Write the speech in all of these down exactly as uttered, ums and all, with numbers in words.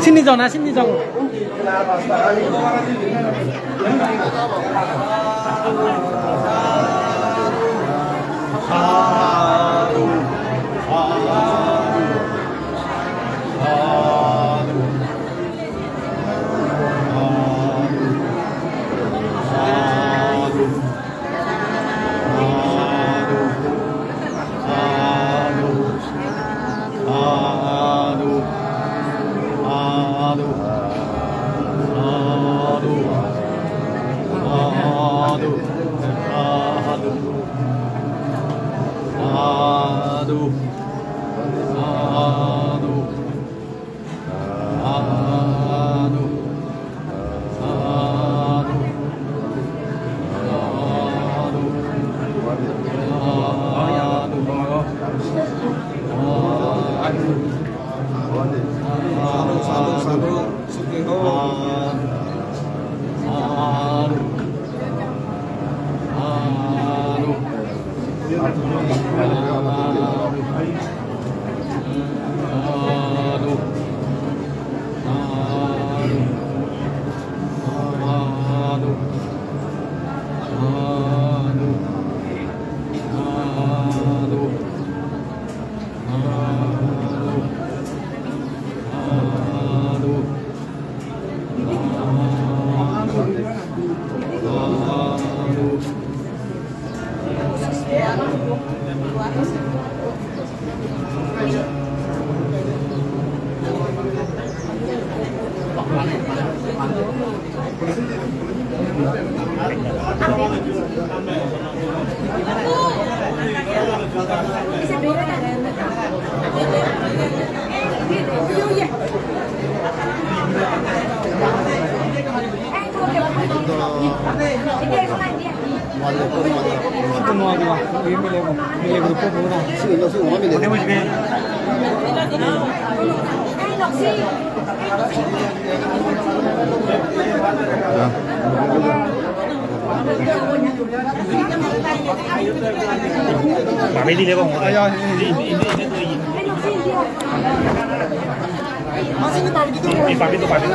Sini jona, sini jona. Mami dile bang. Papito, papito.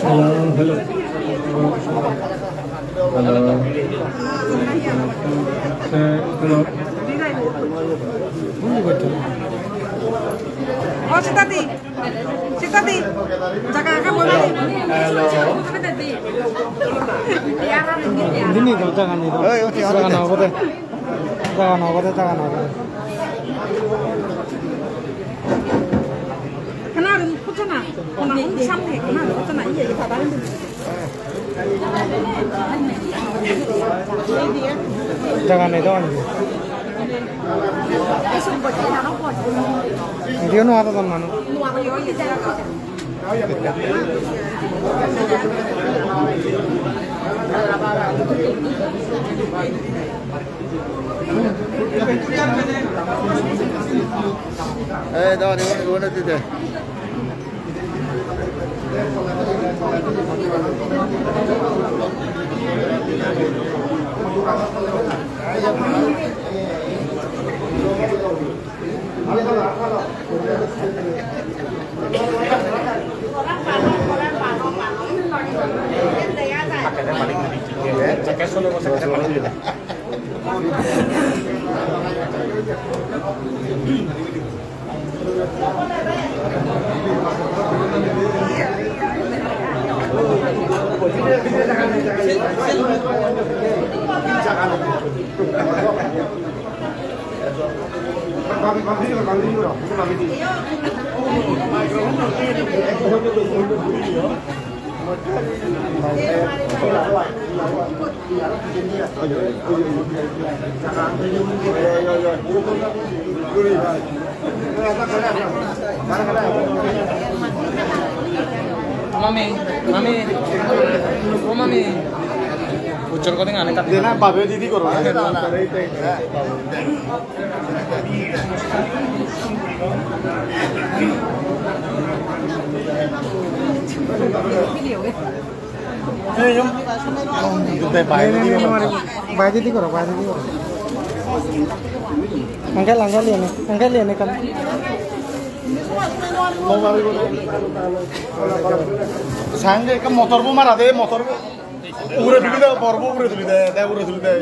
Hello, hello. Hello. Hello. Oh, Sitati. Sitati. Jaga agey boi. Hello. Dini do jaga ni do. Ei, oti, oti. Jaga no obode. Jaga no obode, jaga no obode. Kana rin kuchana. Kana un samne, kana kuchana. Iye, iye, baba. Jaga nei do indi. Indi o nuo adodon manuj. Eh, dai, dai, dai, dai. Mami, mami, o mami. Bujor gori ngane kat. Dena babe didi goro. Bae didi goro, bae didi goro. Uncle, uncle, iyani, uncle, iyani ekkan. Sange ekkan motor bo mara de, motor bo. Ugure tuli de, bor bo ugure tuli de, de ugure tuli de.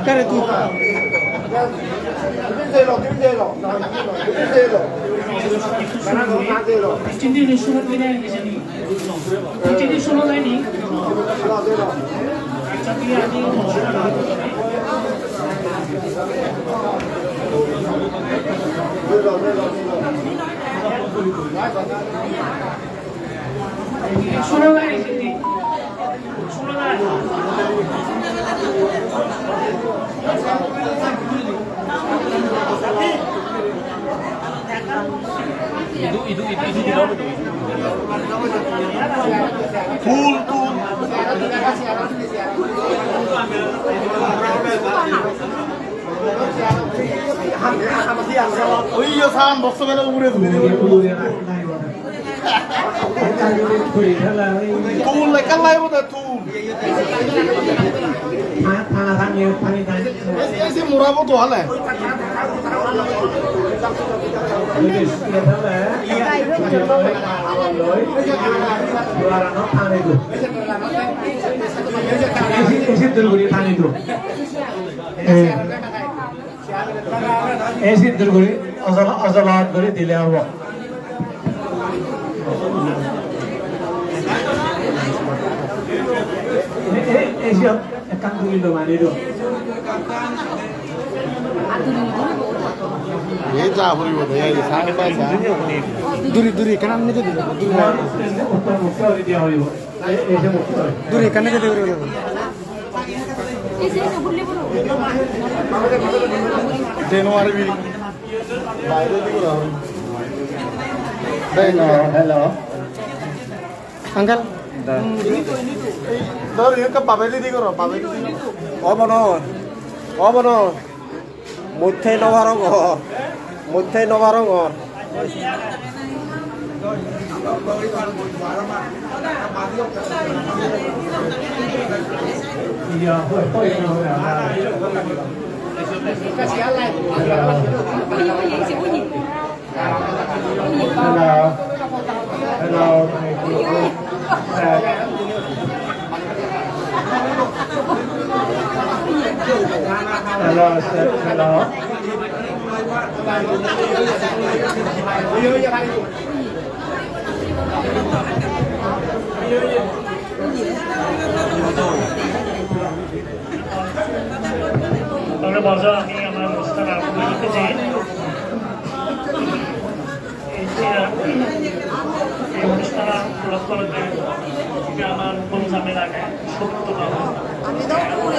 Kare tu. Tul, tul. Oi, yo, san, box bele ugure tuli. Tul ekkan laibo de, tul. Ei, ei, se murabo to hale. Ei, siddur guri ojol-, ojolot guri dile obo. E, e, e, siyot ekkan duri lo mani do. Ei ja puribo de, ei sa, sa, sa. Duri, duri, ekkan anni de duri, duri. Duri, ekkan anni de duri. January bi. Hello, hello. Uncle. Dor, ekka babe didi goro, babe didi goro. O bono, o bono. Mui thei no parongor. Mui thei no parongor. Hello. Hello. Hello, sir. Hello. Ore bojo, ami amar onusthan arambo gori dite chai. Ei je, ei onusthan upolokkholote je amar bhumi jamel age, Sotto babu. Ami to upore.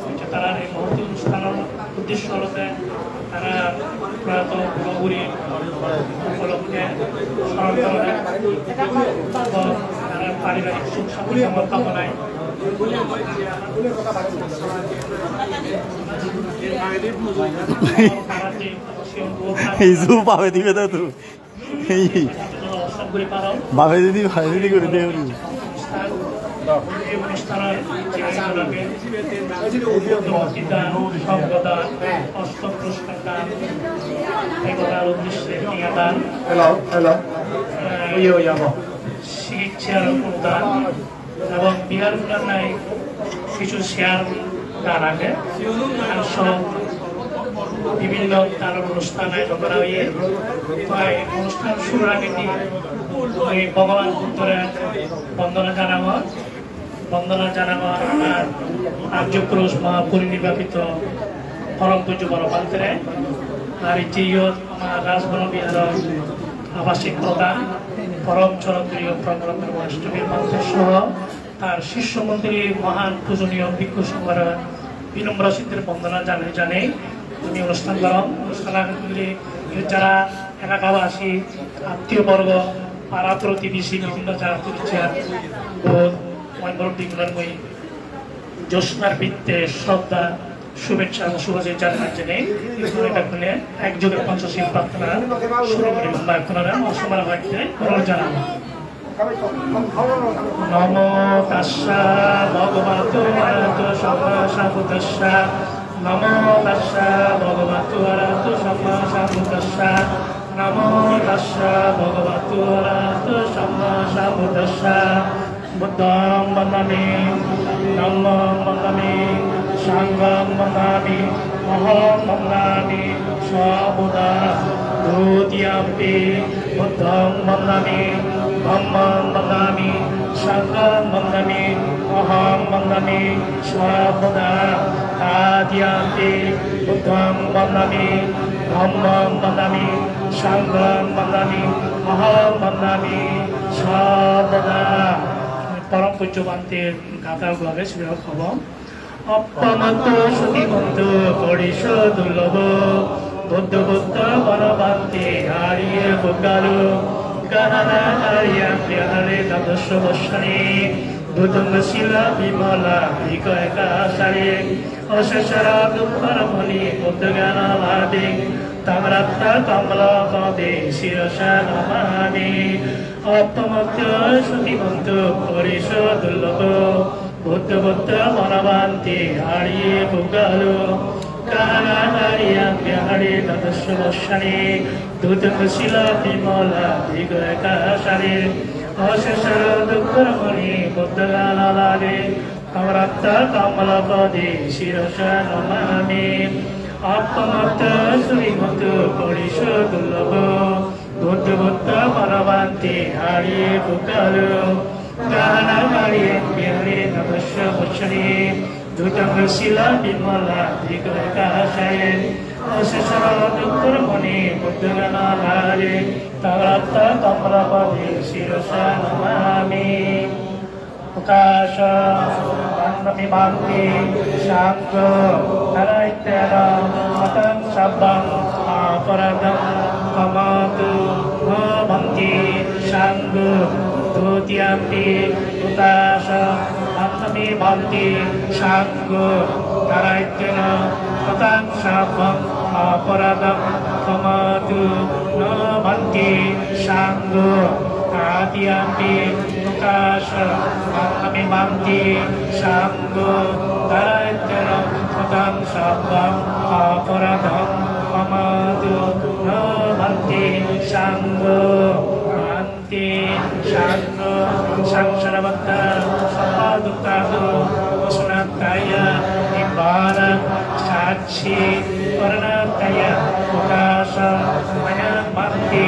Tarar ei mohoti onusthanor uddesho olode tara proyato Bhogoburi upolokhe soron gorana ebong tarar paribarik suk santi kamonai. Ei ju babe dibe de tu. Ei. Babe didi, babe didi guri de guri. Hello, hello. Oyo, oyo, abo. Sikshar onudan. Ebong bihar unnonoi hissu chair dan age, ar song bibhinno dhanor onusthan ayojon gora oye. To ei onusthan shurur agedi mui Bhogoban Buddhore bondona janangor, bondona janangor amar Arjo Purush Mahaparinirbanito Porom Pujjo Boro Bhantere, ar ecche iyot amar Rajbana Biharor Abasik Pradhan, Porom Chorotriyo Prabhakar Vaishnavi Bhante soho tar sisyo mondoli, mohan pujoniyo bhikkhu songhore binombro siddhir bondona janei janei ami onusthan gorom. Onusthan agedi jara elakabasi, attiyo borgo, para protibesi, bibhinno jara porichar, bor, moi borok digunor mui josnar bitte shraddha, shubhechcha ebong shubhasis janei janei, bekkune ekjoge Panchashil prarthona shuru guri, bekkunore mor somare hoyekte onurod janang. Namo tassa bhagavato arahato sammāsambuddhassa. Namo tassa bhagavato arahato sammāsambuddhassa. Namo tassa bhagavato arahato sammāsambuddhassa. Buddhaṃ vandāmi, dhammaṃ vandāmi, saṅghaṃ vandāmi, ahaṃ vandāmi sabbadā. Dutiyampi buddhaṃ vandāmi, dhammaṃ vandāmi, saṅghaṃ vandāmi, ahaṃ vandāmi sabbadā. Tatiyampi buddhaṃ vandāmi, dhammaṃ vandāmi, saṅghaṃ vandāmi, ahaṃ vandāmi sabbadā. Porom pujjo bhanter gatha ugu age, sibe hobo. Appamādo sutimanto puriso dullabho, buddho buddho manabhanti ariya puggalo, gahanāgariyaṃ viharati dvādasa vassāni, dhutaṃ sīlaṃ vimalā vigrahācariṃ, asesaṃ dukkhābhayaṃ vimuttiṃ ānandaṃ ṭhānaṃ, taṃ ratanaṃ kaṃ lokaṃ ādi sirasā namāmi. Appamādo sutimanto puriso dullabho, buddho buddho manabhanti ariya puggalo, gahanāgariyaṃ viharati dvādasa vassāni, dhutaṃ sīlaṃ vimalā vigrahācariṃ, asesaṃ dukkhābhayaṃ vimuttiṃ ānandaṃ ṭhānaṃ, taṃ ratanaṃ kaṃ lokaṃ ādi sirasā namāmi. Appamādo sutimanto puriso dullabho, buddho buddho manabhanti ariya puggalo, gahanāgariyaṃ viharati dvādasa vassāni, dhutaṃ sīlaṃ vimalā vigrahācariṃ, asesaṃ dukkhābhayaṃ vimuttiṃ ānandaṃ ṭhānaṃ, taṃ ratanaṃ kaṃ lokaṃ ādi sirasā namāmi. Okāsa vandāmi bhante, saṅgho, dārattena kataṃ sabbaṃ aparādhaṃ khamatu no bhante, saṅgho. Dutiyampi okāsa vandāmi bhante, saṅgho, dārattena kataṃ sabbaṃ aparādhaṃ khamatu no bhante, saṅgho. Tatiyampi okāsa vandāmi bhante, saṅgho, dārattena kataṃ sabbaṃ aparādhaṃ khamatu no bhante, saṅgho. Bhante, saṅgho, saṃsārabhayā sabbadukkhānaṃ vimocanāya nibbānasacchikaraṇāya okāsa mayaṃ bhante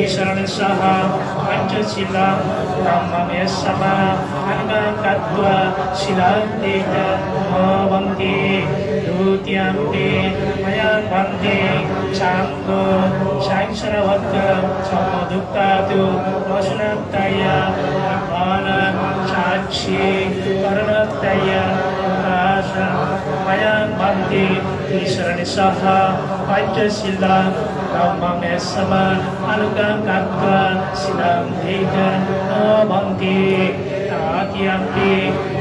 tisaraṇena saha pañcasīlaṃ, dhammaṃ yasmā anuggahaṃ katvā sīlaṃ tītā no bhavanti. Dutiyampi mayaṃ bhante saṅgho saṃsarahitvā sabbadukkhātu vāsaṇattāya nibbānasā sīkaraṇattāya okāsa mayaṃ bhante tisaraṇena saha pañcasīlaṃ, dhammaṃ yasmā anuggahaṃ katvā sīlaṃ tītā no bhavanti. Tatiyampi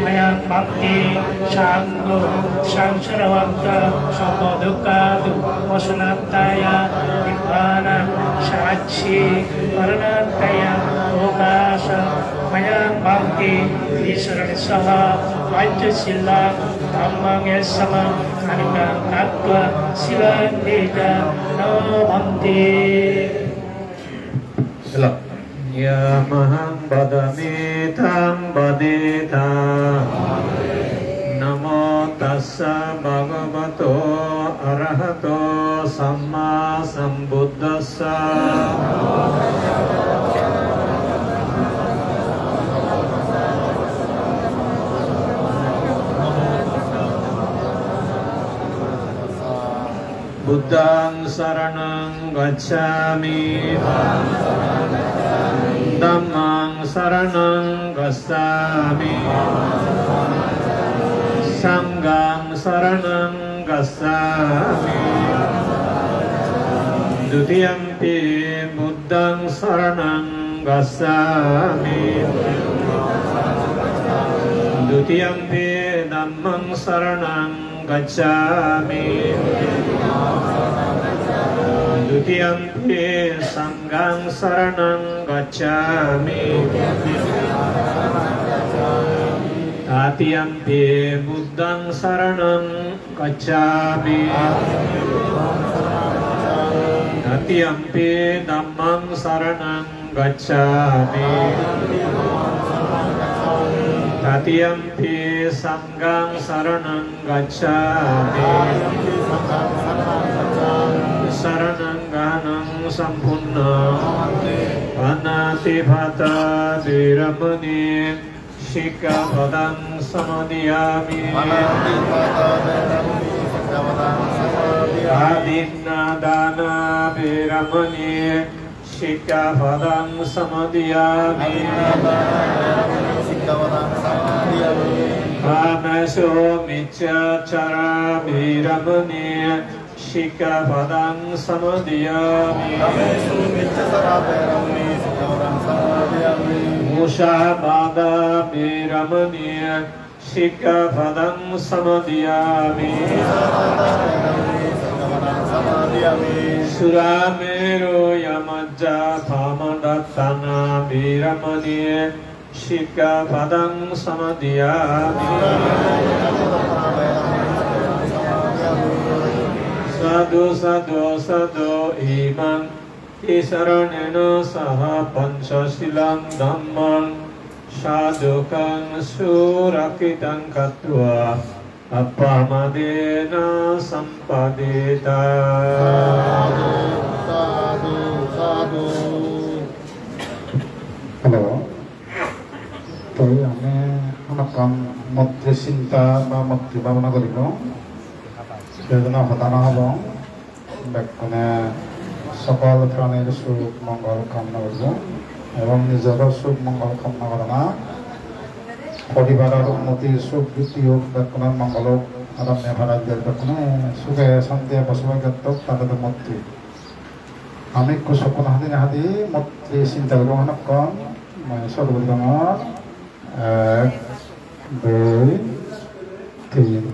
mayaṃ bhante saṅgho saṃsarahitvā sabbadukkhātu vāsaṇattāya nibbānasā sīkaraṇattāya okāsa mayaṃ bhante tisaraṇena saha pañcasīlaṃ, dhammaṃ yasmā anuggahaṃ katvā sīlaṃ tītā no bhavanti. Yamahaṃ vadāmi taṃ vadetha. Namo tassa bhagavato arahato sammāsambuddhassa. Buddhaṃ saraṇaṃ gacchāmi. Dhammaṃ saraṇaṃ gacchāmi. Saṅghaṃ saraṇaṃ gacchāmi. Dutiyampi buddhaṃ saraṇaṃ gacchāmi. Dutiyampi dhammaṃ saraṇaṃ gacchāmi. Dutiyampi saṅghaṃ saraṇaṃ gacchāmi. Tatiyampi buddhaṃ saraṇaṃ gacchāmi. Tatiyampi dhammaṃ saraṇaṃ gacchāmi. Tatiyampi saṅghaṃ saraṇaṃ gacchāmi. Saraṇaṃ gahaṇaṃ sampuṇṇaṃ. Pāṇātipātā veramaṇī sikkhāpadaṃ samādiyāmi. Pāṇātipātā veramaṇī sikkhāpadaṃ samādiyāmi. Adinnādānā veramaṇī sikkhāpadaṃ samādiyāmi. Adinnādānā veramaṇī sikkhāpadaṃ samādiyāmi. Kāmesu micchācārā veramaṇī sikkhāpadaṃ samādiyāmi. Kāmesu micchācārā veramaṇī sikkhāpadaṃ samādiyāmi. Musāvādā veramaṇī sikkhāpadaṃ samādiyāmi. Musāvādā veramaṇī sikkhāpadaṃ samādiyāmi. Surāmerayamajjapamādaṭṭhānā veramaṇī sikkhāpadaṃ samādiyāmi. Sādhu, sādhu, sādhu. Imaṃ tisaraṇena saha pañcasīlaṃ dhammaṃ sādhukaṃ surakkhitaṃ katvā appamādena sampādetha. Sādhu, sādhu, sādhu. Hello. Toi ami hamakkan moitri sinta ba moitri bhabona guribong. Sejone hoda no hobong. Bekkune sokol pranir suk mongol kamona guribong. Ebong nijoro suk mongol kamona gorana. Poribaror unnoti suk briddhi hok, bekkunor mongol hok, aramne para jer bekkune suge santiye bosobas gottok, tare do moitri. Ami ekku sokkun hadi hadi moitri sinta guribong hamakkan, mui suru guri dongor. Ek, dui, tin.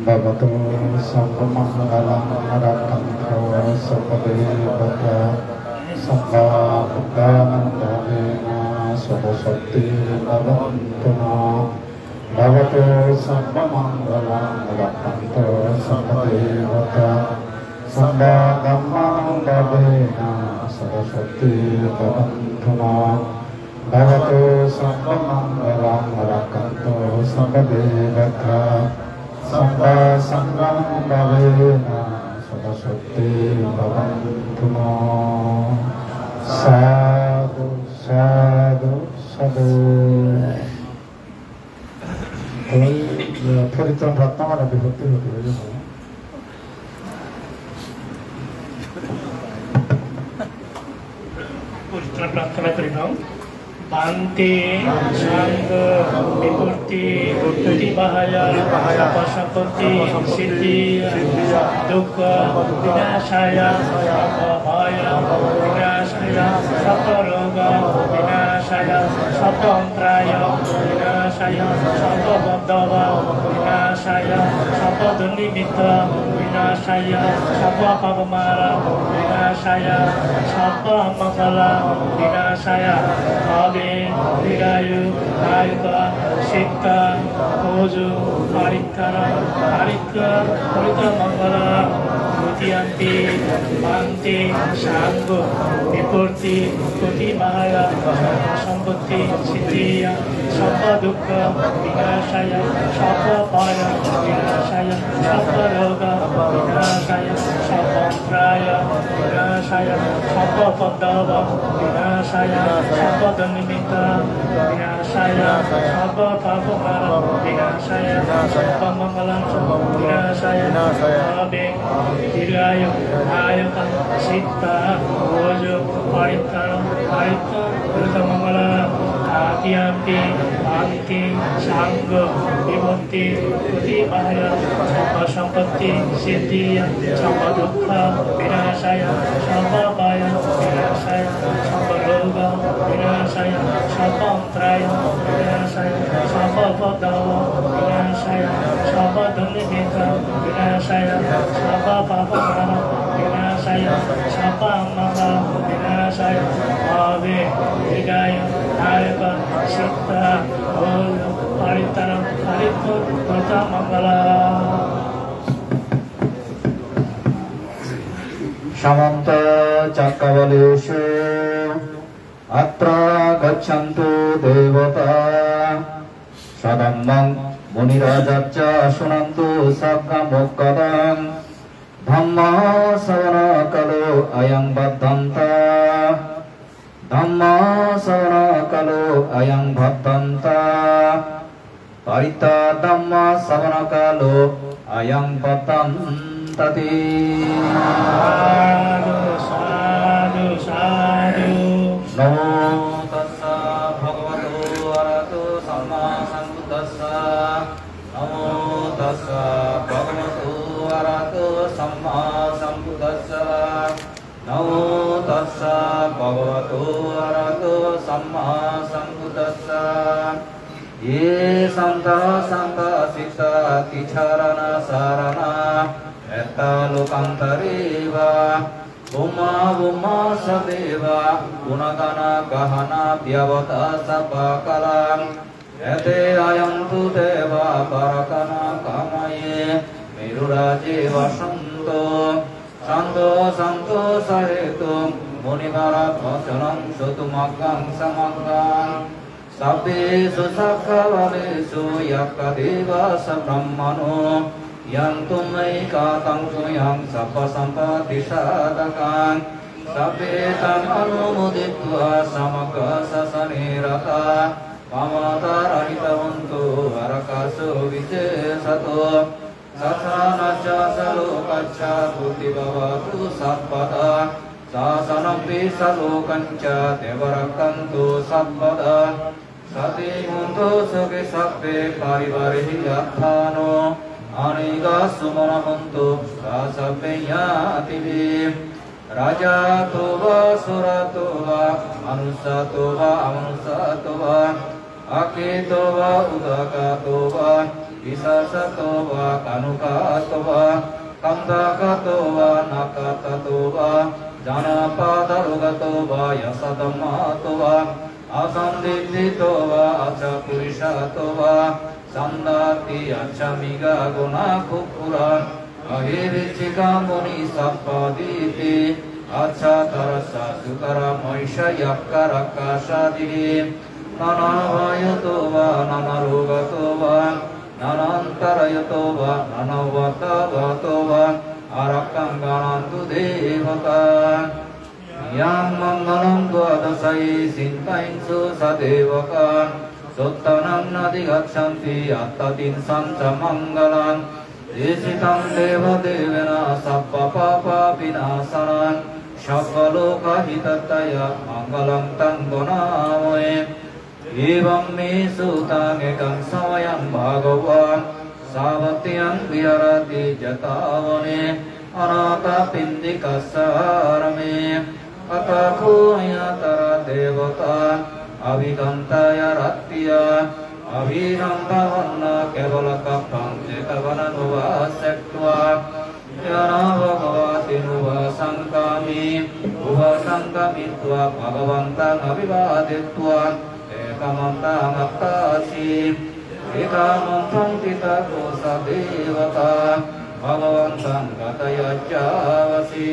Bhavatu sabbamaṅgalaṃ, rakkhantu sabbadevatā, sabbabuddhānubhāvena sadā sotthī bhavantu nā. Bhavatu sabbamaṅgalaṃ, rakkhantu sabbadevatā, sabbadhammānubhāvena sadā sotthī bhavantu nā. Bhavatu sabbamaṅgalaṃ, rakkhantu sabbadevatā, sabbasaṅghānubhāvena sadā sotthī bhavantu nā. Sādhu, sādhu, sādhu. Oi, eh, porittran prarthona mane bipotti hoti hoye hobo. Porittran prarthona guri nang. Bhante, sangho, vipattī, paṭibāhāya, sabbasampatti, siddhiyā, dukkha, vināsāya, sabbabhaya, vināsāya, sabbaroga, vināsāya, sabba antarāya vināsāya, sabba upaddava vināsāya, sabba dunnimitta vināsāya, sabba pāpamāra vināsāya, sabba maṅgala vināsāya. Bhave dīghāyu dāyaka cittaṃ ujū parikkaraṃ paritta paritta maṅgalaṃ. Dutiyampi bhante sangho vipattī paṭibāhāya sabbasampatti siddhiyā sabbadukkha vināsāya sabbabhaya vināsāya sabbaroga vināsāya sabba antarāya vināsāya sabba upaddava vināsāya sabba dunnimitta vināsāya sabba pāpamāra vināsāya sabba maṅgala vināsāya. Bhave dīghāyu dāyaka cittaṃ ujū parikkaraṃ paritta paritta maṅgalaṃ. Tatiyampi bhante sangho vipattī paṭibāhāya sabbasampatti siddhiyā sabbadukkha vināsāya sabbabhaya vināsāya sabbaroga vināsāya sabba antarāya vināsāya Ave Vigaya Nayaka Siddha Hoya Paritara Paritva Mata Mangala. Samanta Cakkavalesu Atra Gacchantu Devata Sadhammaṃ Munirājassa Suṇantu Saggamokkhadaṃ. Dhammassavanakālo ayam bhadantā. Dhammassavanakālo ayam bhadantā. Parittā dhammassavanakālo ayam bhadantati. Sādhu, sādhu, sādhu. Namo tassa bhagavato arahato sammāsambuddhassa. Namo tassa bhagavato arahato sammāsambuddhassa. Namo tassa bhagavato arahato sammāsambuddhassa. Ye santā santāsitā ticārana sārana mettā lokantare va. Bhummā bhummā ca devā guṇagaṇagahana dyavatā sabbakālaṃ. Ete āyantu devā bārāgaṇā gāmaye merurāje vasanto. Santo santo sahetuṃ munivaravacanaṃ sothu maggaṃ ca maggaṃ. Sabbesu cakkavalesu yakkhadevā ca brahmano yantu me kātaṃ puññaṃ sabbasampattisādhakaṃ. Sabbe taṃ anumoditvā samaggāsāsane ratā pamodarahitabhantu ārakaso visesato. Sāsanassa ca lokassa sotthi bhavatu sabbadā. Sāsanampi ca lokañca devā rakkhantu sabbadā. Saddhiṃ hontu sukhī sabbe parivārehi attāno. Anīghā sumanā hontu saha sabbehi ñātibhi. Rājato vā corato vā manussato vā amanussato vā aggito vā udakato vā pisācato vā khāṇukato vā kaṇṭakato vā nakkhattato vā janapadarogato vā yasadhammato vā asandiṭṭhito vā asappurisato vā sandatthi acchamigagoṇakukkura ahivicchikamaṇisappadīti acchataracchasudaramanassayakkharakkhasādīhi nānābhayato vā nānārogato vā nānāantarayato vā nānāupaddavato vā ārakkhaṃ gaṇhantu devatā. Yaṃ maṅgalaṃ dvādasāhi siddhāhiṃsu ca devakā sotthānaṃ nadhigacchanti attatiṃsañca maṅgalaṃ. Icchitaṃ devadevēna sabbapāpavināsanaṃ sabbarogahitāya maṅgalaṃ taṃ bhaṇāmahe. Evaṃ me sutaṃ ekaṃ samayaṃ bhagavā sāvatthiyaṃ viharati jetavane anāthapiṇḍikassa ārāme. Atha kho āyāvata devatā abhikkantā ya rattiyā abhikkantavaṇṇā kevalakappaṃ jetvāna bhāsetaṃ. Yānā bhagavā tenupasaṅkami, upasaṅkamitvā bhagavantaṃ abhivādetvā ekamantaṃ aṭṭhāsi. Ekamantaṃ ṭhitā kho sā devatā bhagavantaṃ gatāya cāvasi.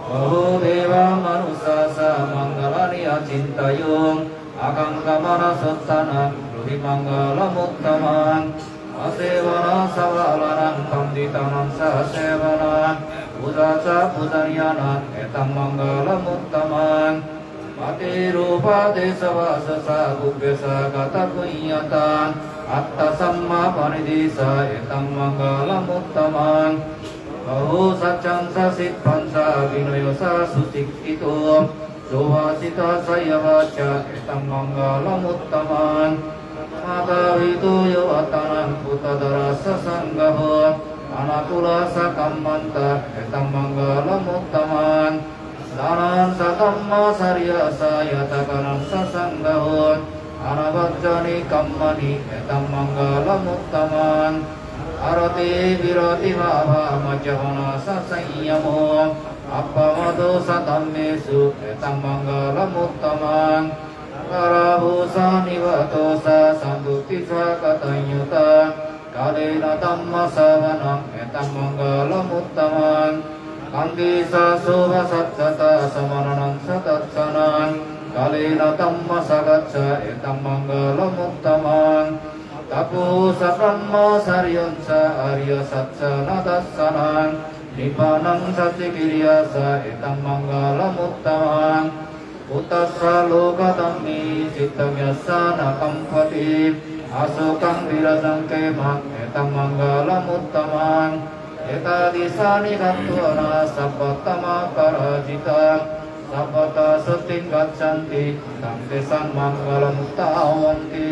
Bahū devā manussā ca maṅgalāni acintayuṃ, ākaṅkhamānā sotthānaṃ brūhi maṅgalamuttamaṃ. Asevanā ca bālānaṃ paṇḍitānañca sevanā, pūjā ca pūjanīyānaṃ etaṃ maṅgalamuttamaṃ. Paṭirūpadesavāso ca pubbe ca katapuññatā, attasammāpaṇidhi ca etaṃ maṅgalamuttamaṃ. Bahusaccañca sippañca vinayo ca susikkhito, subhāsitā ca yā vācā etaṃ maṅgalamuttamaṃ. Mātāpituyovattānaṃ puttadārassa saṅgaho, anākulā ca kammantā etaṃ maṅgalamuttamaṃ. Dānañca dhammacariyā ca ñātakānañca saṅgaho, anavajjāni kammāni etaṃ maṅgalamuttamaṃ. Āratī viratī bhāvā majjapānā ca saññamo, Appamādo saddhammesu, etaṃ maṅgalamuttamaṃ. Akārabuddhā nivātassa, santuṭṭhī ca kataññutā, kālena dhammassavanaṃ, etaṃ maṅgalamuttamaṃ. Khantī ca sovacassatā, samaṇānañca dassanaṃ, kālena dhammasākacchā, etaṃ maṅgalamuttamaṃ. Tapo ca brahmacariyañca, ariyasaccāna dassanaṃ, nibbānaṃ sacchikiriyā ca, etaṃ maṅgalamuttamaṃ. Phuṭṭhassa lokadhammehi, cittaṃ yassa na kampati, asokaṃ virajaṃ khemaṃ, etaṃ maṅgalamuttamaṃ. Etādisāni katvāna, sabbatthamaparājitā, sabbattha sotthiṃ gacchanti, taṃ tesaṃ maṅgalamuttamanti.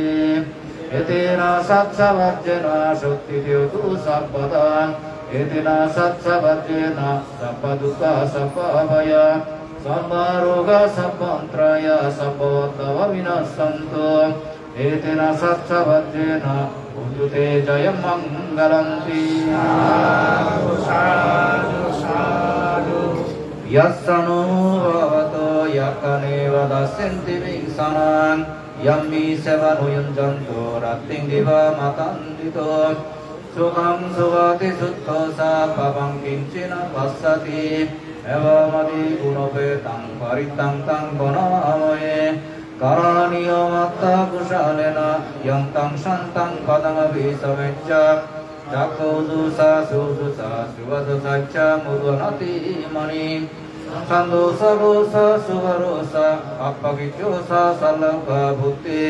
Etena saccavajjena, sotthi tiyotu sabbadā. Etena saccavajjena, sabbadukkhā sabbabhayā, sabbarogā sabbantarāyā, sabbūpaddavā vinassantu. Etena saccavajjena, hotu te jayamaṅgalanti. Sādhu, sādhu, sādhu. Yassānubhāvato, yakkhā neva dassenti bhiṃsanaṃ, yaṃ vīsemāno yuñjanto, rattiṃ diva matandito. Sukhaṃ supati suttho ca, pāpaṃ kiñci na passati, evamādiguṇūpetaṃ, parittaṃ taṃ bhaṇāma he. Karaṇīyamatthakusalena, yantaṃ santaṃ padaṃ abhisamecca, cakkhumatā ca suvatā ca, suvacassā ca mudu anatimānī, santussako ca subharo ca, appakicco ca sallabhukavutti,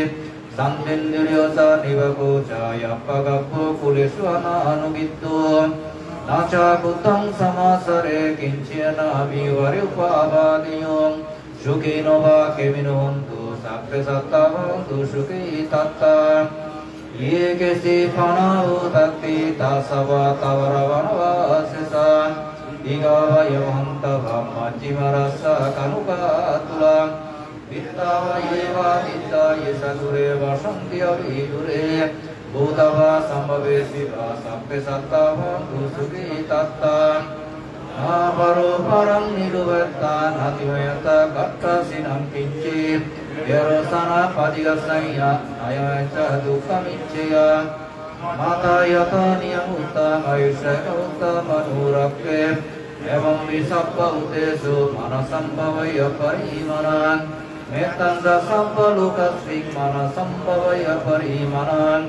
santindriyo ca nipako ca, appagabbho kulesu ananugiddho. Na ca khuddaṃ samācare, kiñci anavharīkaṃ upapādeyyuṃ. Sukhino vā khemino hontu, sabbe sattā bhavantu sukhitattā. Ye keci pāṇā bhūtatthi, tasā vā thāvarā vanavasesā, dīghā vā ye mahantā vā, majjhimā rassakāṇukathūlā, diṭṭhā vā ye vā adiṭṭhā, ye ca dūre vasanti avidūre, bhūtā vā sambhavesī vā, sabbe sattā bhavantu sukhitattā. Na paro paraṃ nirupetha, nātimaññetha katthaci naṃ kiñci, virajo ca na paṭighasaññā, nāññamaññassa dukkhamiccheyya. Mātā yathā niyaṃ vutthaṃ, āyusā ekavuttamanurakkhe, evampi sabbabhūtesu, mānasaṃ bhāvaye aparimāṇaṃ. Mettañca sabbalokasmiṃ, mānasaṃ bhāvaye aparimāṇaṃ.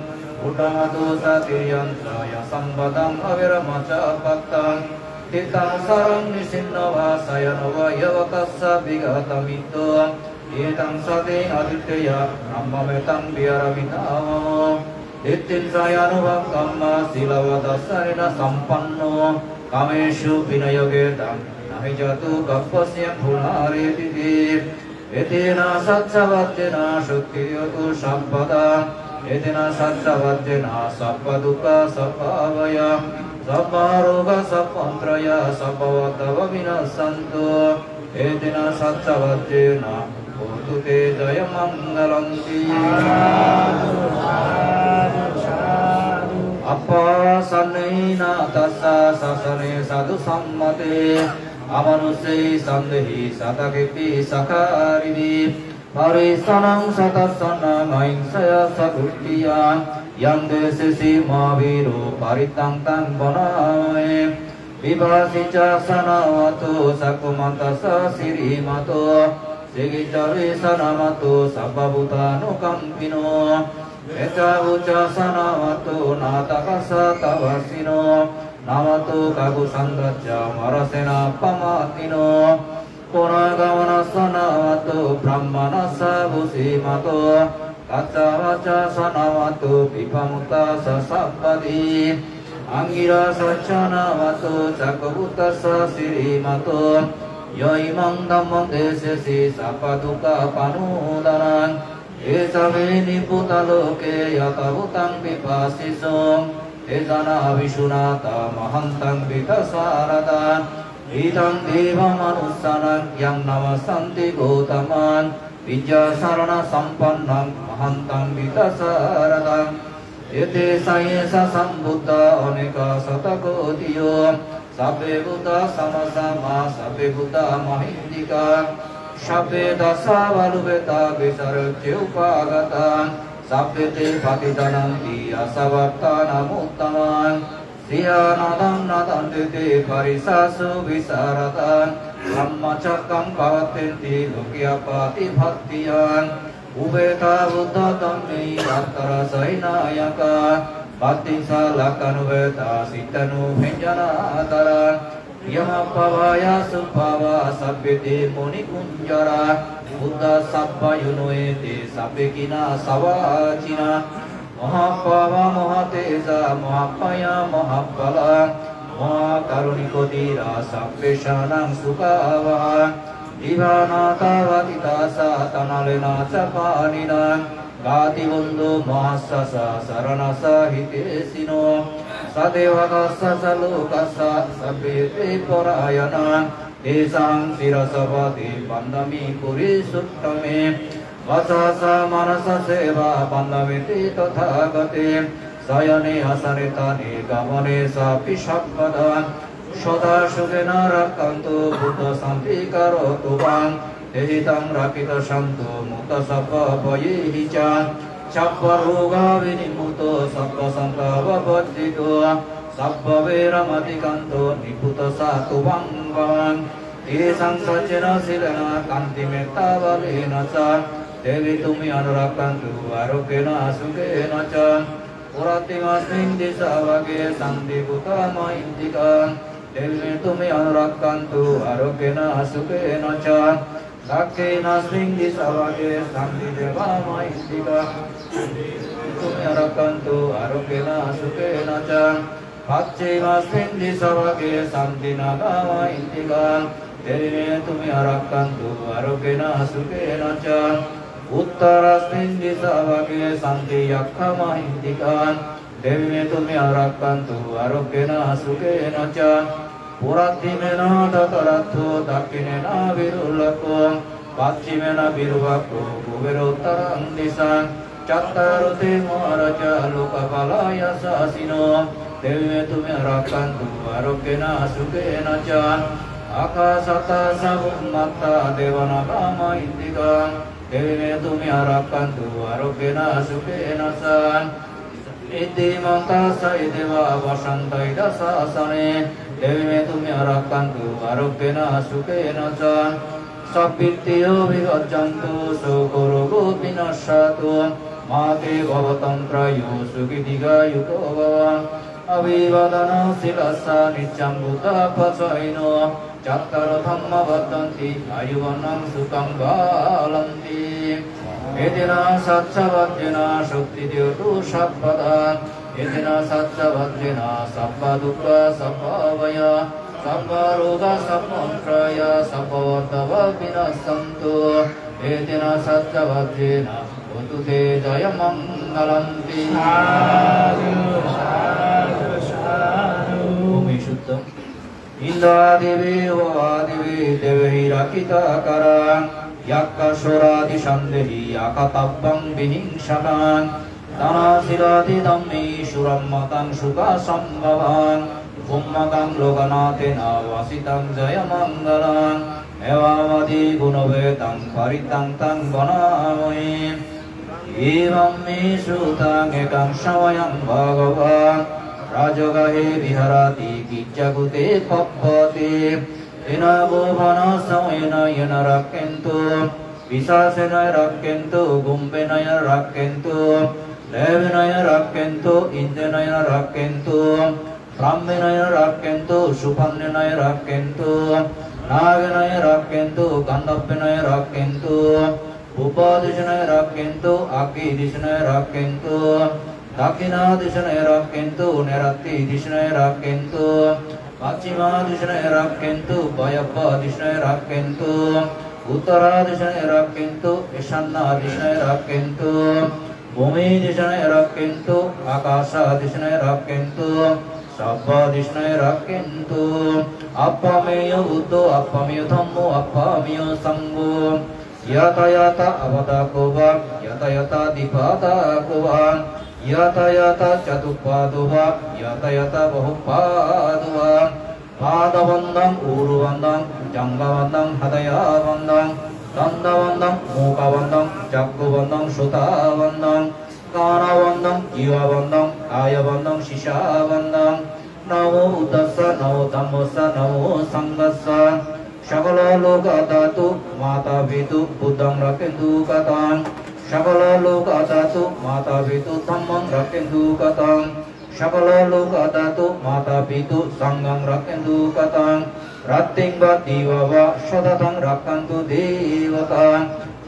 Uddhaṃ adho ca tiriyañca, yasampadaṃ averamacapattaṃ. Tiṭṭhaṃ caraṃ nisinno vā, sayāno vā yāvatassa vigatamiddho, etaṃ satiṃ adhiṭṭheyya, brahmametaṃ vihāramidhamāhu. Diṭṭhiñca ye anupagamma, sīlavā dassanena sampanno, kāmesu vineyya gedhaṃ, na hi jātu gabbhaseyyaṃ punaretīti. Etena saccavajjena, sotthi tiyotu sabbadā. Etena saccavajjena, sabbadukkhā sabbabhayā, sabbarogā sabbantarāyā, sabbupaddavā vinassantu. Etena saccavajjena, hotu te jayamaṅgalanti. Appasannena tassa sāsane sādhu sammate, amanussehi sabbehi satta kebhi sakkāribhi, parisānaṃ sattassa nāhiṃsāya sakuccayya, yaṃ desesi mahāvīro parittaṃ taṃ bhaṇāma he. Vibhāsi ca sānāmatto, cakkhumatā ca sirīmato, sikkhitā vijānāmatto, sabbabhūtānukampino, mettā ca sānāmatto, ñātakā ca tapassino, nāmatto kakusandhā ca, mārasenā pamānino, puññagamanā sānāmatto, brāhmaṇā ca vusīmato, kassapa ca sānāmatto, vippamuttā ca sabbadhi, aṅgīrasā ca nāmatto, cakkhubhūtā ca sirīmato, yo imaṃ dhammaṃ desesi, sabbadukkhapanūdanaṃ. Te ca me nibbutā loke, yathābhūtaṃ vipassisuṃ, te janā visuddhā mahantaṃ vītasāradā, hitaṃ devamanussānaṃ, yaṃ namassanti Gotamaṃ, vijjācaraṇasampannaṃ, mahantaṃ vītasāradaṃ. Ete ca ye ca sambuddhā, anekā satakoṭiyo, Sabbe buddha samasama, sabbe buddha mahiddhika, sabbe dasabalupeta visaracce upagata, sabbe te patitananti asavattanamuttamaṃ, siyā nadam nadanti te parisasu visarata, dhammacakkaṃ pavattenti loke appaṭivattiyaṃ. Upetā buddha dhamme attarasāhināyakā, bhattiṃsā lakkhānupetā cittaṇubbeñjanādharā, yamappavāya suppavā sabbe te munikuñjarā, buddhā sabbayono ete sabbe khīṇā savācīnā, mahāpāvā mahātejā mahābhayā mahābbalā, mahākāruṇiko dhīrā sabbesānaṃ sukhāvahā, divanāthā pattidāsā taṇhaḷena ca pāṇinā, gātibandhū mahāsāsā saraṇasā hitesino, sadevakassa ca lokassa sabbe te parāyanā, tesaṃ sirasā pade vandāmi purisuttame, vacā ca manasā ceva vandāmete tathāgate, sayane āsane ṭhāne gamane cāpi sabbadā, sadā sukhena rakkhantu buddhā santikāroku maṃ, tehi taṃ rakkhitā santu muttā sabbabhayehi ca, sabbarogā vinimutto sabbasantāpavajjito, sabbaveramatikkanto nibbuto sātu maṃ bhavaṃ. Tesaṃ saccena sīlena khantimettābalena ca, devi tumhi anurakkhantu ārogyena sukhena ca. Puratthimāsmiṃ disābhāge santi buddhā mahiddhikā, devi tumhi anurakkhantu ārogyena sukhena ca. Dakkhiṇāsmiṃ disābhāge santi devā mahiddhikā, tumhi anurakkhantu ārogyena sukhena ca. Pacchimāsmiṃ disābhāge santi nāgā mahiddhikā, devi tumhi anurakkhantu ārogyena sukhena ca. Uttarāsmiṃ disābhāge santi yakkhā mahiddhikā, devi tumhi anurakkhantu ārogyena sukhena ca. Puratthimena dhataraṭṭho, dakkhiṇena virūḷhako, pacchimena virūpakkho, kuberottaraṃ disaṃ. Cattāro te mahārājā lokapālā yasasino, devi tumhi anurakkhantu ārogyena sukhena ca. Ākāsaṭṭhā ca bhummaṭṭhā devā nāgā mahiddhikā, devi tumhi anurakkhantu ārogyena sukhena ca. Iddhimanto ca devā vasanti ca sāsane, devi tumhi anurakkhantu ārogyena sukhena ca. Sabbītiyo vivajjantu, soko rogo vinassatu, mā te bhavatvantarāyo, sukhī dīghāyuko bhava. Abhivādanasīlissa niccaṃ vuḍḍhāpacāyino, cattāro dhammā vaḍḍhanti, āyu vaṇṇaṃ sukhaṃ balaṃ. Etena saccavajjena sotthi ca hotu sabbadā. Etena saccavajjena sabbadukkhā sabbabhayā sabbarogā sabbantarāyā sabbupaddavā vinassantu. Etena saccavajjena hotu te jayamaṅgalaṃ. Sādhu, sādhu, sādhu. Bhūmi suddhaṃ. Indadevī Vāsudevī Devakī Rakkhitākārā, Yakkhā Surā Disā Devi Āgatabbaṃ Vihiṃsataṃ. Tanāsīlāti Dhammī Suramataṃ Sukhasambhavaṃ, Bhummataṃ Lokanathena Vāsitaṃ Jayamaṅgalaṃ. Evamādiguṇūpetaṃ Parittaṃ Taṃ Bhaṇāmahe. Evaṃ me sutaṃ. Ekaṃ samayaṃ Bhagavā Rājagahe Viharati Gicchakūṭe Pabbaṭe. Tena kho pāṇasamāyena Yena Rakkhentu Pisācena Rakkhentu Kumbhena Rakkhentu Devena Rakkhentu Indena Rakkhentu Brahmena Rakkhentu Supaṇṇena Rakkhentu Nāgena Rakkhentu Gandhabbena Rakkhentu Pubba Disena Rakkhentu Aggi Disena Rakkhentu Dakkhiṇa Disena Rakkhentu Nairittikya Disena Rakkhentu Pacchima Disena Rakkhentu Vāyabba Disena Rakkhentu Uttara Disena Rakkhentu Āsāṇna Disena Rakkhentu Bhūmi Disena Rakkhentu Ākāsa Disena Rakkhentu Sabba Disena Rakkhentu. Appameyyo Buddho, appameyyo Dhammo, appameyyo Saṅgho. Yatha yatha appādako vā, yatha yatha dvipādako vā, yatha yatha catuppādo vā, yatha yatha bahupādo vā, Padabandham, urubandham, jangghabandham, hadayabandham, dandabandham, mukhabandham, chakkhubandham, sotabandham, ghanabandham, jivhabandham, kayabandham, sisabandham. Namo buddhassa, namo dhammassa, namo sanghassa. Sakala loka dhatu, mata pitu, buddham rakkhentu kathaṃ. Sakala loka dhatu, mata pitu, dhammam rakkhentu kathaṃ. Sakala loka dhatu, mata pitu, sangham rakkhentu kathaṃ. Rattiṃ va diva va, satatam rakkhantu devatā.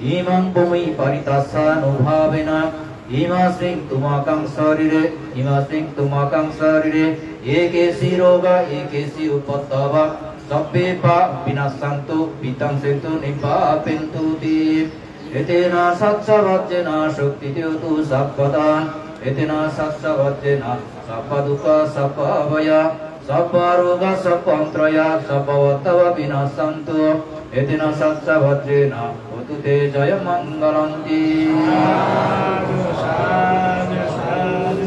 Imaṃ bhūmiṃ parittassānubhāvena, imasmiṃ tumhākaṃ sarīre, imasmiṃ tumhākaṃ sarīre, ye keci rogā, ye keci upaddavā, sabbe va vinassantu, viddhansentu nibbapentu ti. Etena saccavajjena sotthi te hotu sabbadā. Etena saccavajjena sabba dukkha sabba bhaya sabba roga sabba antarāyā sabba upaddavā vinassantu. Etena saccavajjena hotu te jayamaṅgalanti.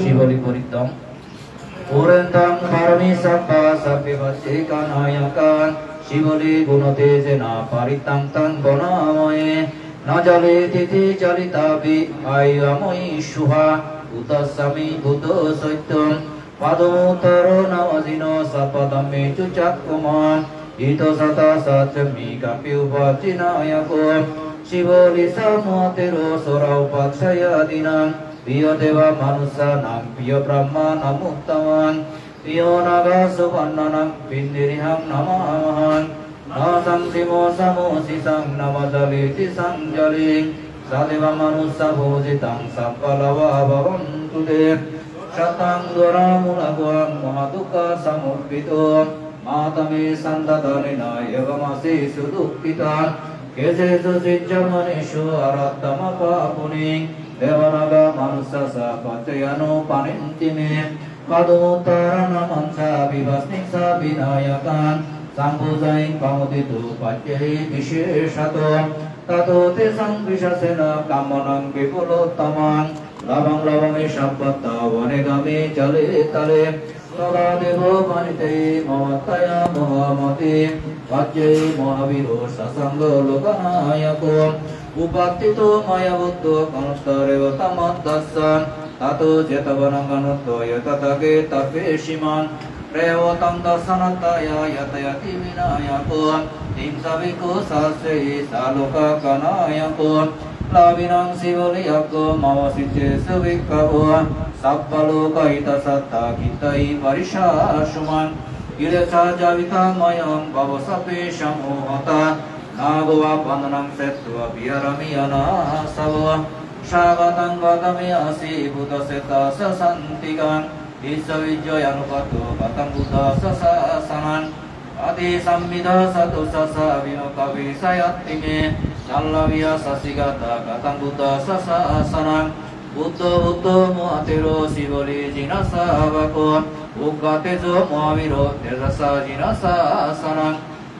Siboli parittaṃ. Pūrentāṃ pāramī sabbā, sabbe paccekā nāyakā. Siboli gunatejena parittaṃ taṃ bhaṇāma he. Na jaleti te jalitabbi, āyumaṃ āyusuṃ ha. Buddhasmāmi buddho sotthum, pāduṃ uttaro navajino, sabbadhammesu cakkhumā. Ṭhito satā sacchāmi, kāpi upajjhi nāyako. Siboli samuhatthero, sora upajjhāya dīnaṃ. Bhiyyo devā manussānaṃ, bhiyyo brahmānamuttamaṃ, bhiyyo nāgā supaṇṇānaṃ, pindiriham namāmahaṃ. Nāsaṃsimo samo sisaṃ, na majjaleti saṃjaliṃ. Sadevamanussapūjitaṃ, sabbalābhā bhavantu te. Sattaṃ dvāraṃ mūlaguhaṃ, mahādukkhasāmuppito. Mātā me saṇṭhāda nena, evamāsesu dukkhitā. Kechesu sijjhāmanesu, aratthamapāpuniṃ. Devā nāgā manussā ca, paccayānupaṇidhi me. Pāduṃ uttaraṇānañca, vibhāsnesu vinayakaṃ. Sambhūjayi pamoditū, paccayī viseshato. Tato tesaṃ visasenā, kamānaṃ vipulottamam. Lābhaṃ labhāmi sabbattha, vane kāme jale thale. Sadā devo paṇidhī, mamattaya mahamati. Paccayī mahavīro, sasaṅgo lokanāyako. Uppattito maya buddho, kaṇhathareva tamadassa. Tato jetavanaṃ anuddho, yathāgge tappesi maṃ. Devotaṃ dassanatthāya, yathāyati vinayako. Tiṃsa bhikkhusahassesi, sālokakanāyako. Labhinaṃ siboli yakko, māvasicchesu bhikkhavo. Sabbalokahitasattha, hitāhi parisāsū maṃ. Kilesā jāvitā mayaṃ, bhavasabbe samohatā. Nāgo va bandhanaṃ chetvā, viharāmi anāsavo. Svākataṃ vata me āsi, buddhaseṭṭhassa santikaṃ. Issavijjāya anugatto, kataṃ buddhassa sāsanaṃ. Paṭisambhidhassa dosassa, vimuttāpi jāyatthi me. Sallabhiyā sacchikatā, kataṃ buddhassa sāsanaṃ. Buddho buddho muhathero, siboli jinasāvako. Ugghotejo mahavīro, tejasā jinasāsanaṃ.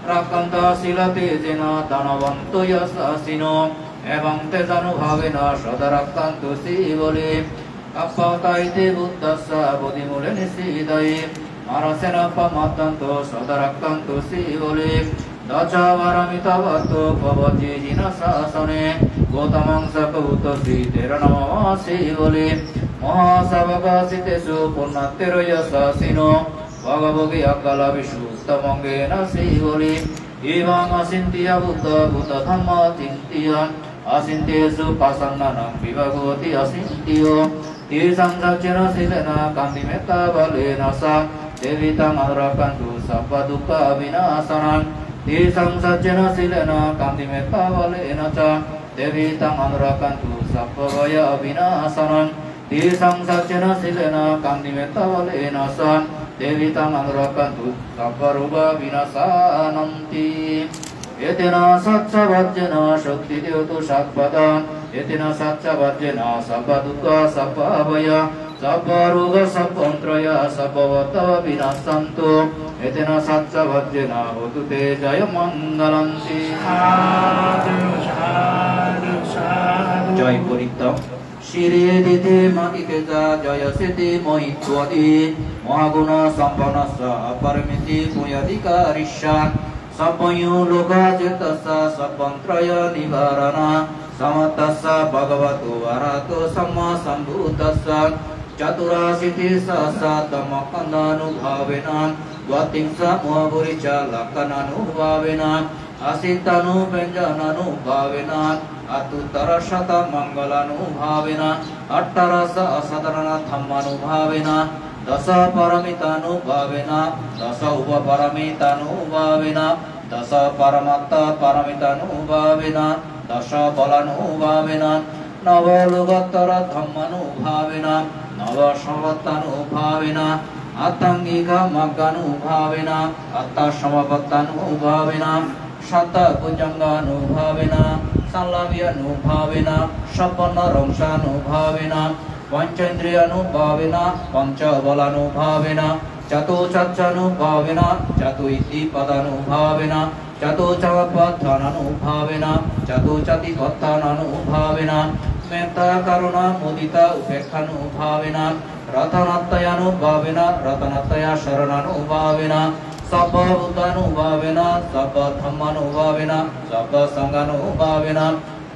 Rakkhantā sīlatejena, dānavanto yasassino. Evaṃ tejānubhāvena, sadā rakkhantu siboli. Kappatā iti buddhassa, bodhimūle nisidāye. Mārasenāppamattanto, sadā rakkhantu siboli. Dajjā varamitā vatthu, pavajji jinasāsane. Gotamaṃ sakyaputtasi, therā namāma siboli. Mahāsāvakā sītesu, puṇṇaterā yasassino. Bhagavogī aggalābhisu, uttamaṅgena siboli. Evaṃ acintiyā buddhā, buddhadhammaṃ acintiyā. Acintiyesupasannānaṃ, vibhāgo ati acintiyā. Tesaṃ saccena sīlena, khantimettābalena ca. Te bhikkhū taṃ anurakkhantu, sabbadukkhāvinasānaṃ. Tesaṃ saccena sīlena, khantimettābalena ca. Te bhikkhū taṃ anurakkhantu, sabbabhayāvinasānaṃ. Tesaṃ saccena sīlena, khantimettābalena ca. Te bhikkhū taṃ anurakkhantu, sabbarogāvinasānanti. Etena saccavajjena, sotthi te hotu sabbadā. Etena saccavajjena, sabbadukkhā sabbabhayā, sabbarogā sabbantarāyā, sabbupaddavā vinassantu. Etena saccavajjena, hotu te jayamaṅgalanti. Sādhu, sādhu, sādhu. Jai parittaṃ. Siri diti mati teja jaya siddhi mahitvadi, mahaguna sampanassa aparamiti punyadhikarissa, sabbayu lokajittassa sabbantaraya nivarana, samatassa bhagavato arahato sammasambuddhassa, caturasiti sahassa dhammakkhandhanubhavena, dvattingsa mahapurisha lakkhananubhavena, asitanubyajjananubhavena, attuttara satamangalanubhavena, attarasa asadharana dhammanubhavena, dasa paramitanubhavena, dasa upaparamitanubhavena, dasa paramattha paramitanubhavena, dasa balanubhavena, nava lokottara dhammanubhavena, nava savattanubhavena, attangika magganubhavena, atta samapattanubhavena, satta bhujangganubhavena, sallabhyanubhavena, sabbanarangsanubhavena, pancendriyanubhavena, panchabalanubhavena, catusacchanubhavena, catu iddhipadanubhavena, catu samapattananubhavena, catu satipattananubhavena, metta karuna mudita upekkanubhavena, ratanattayanubhavena, ratanattaya sarananubhavena, sabbabuddhanubhavena, sabbadhammanubhavena, sabbasanghanubhavena,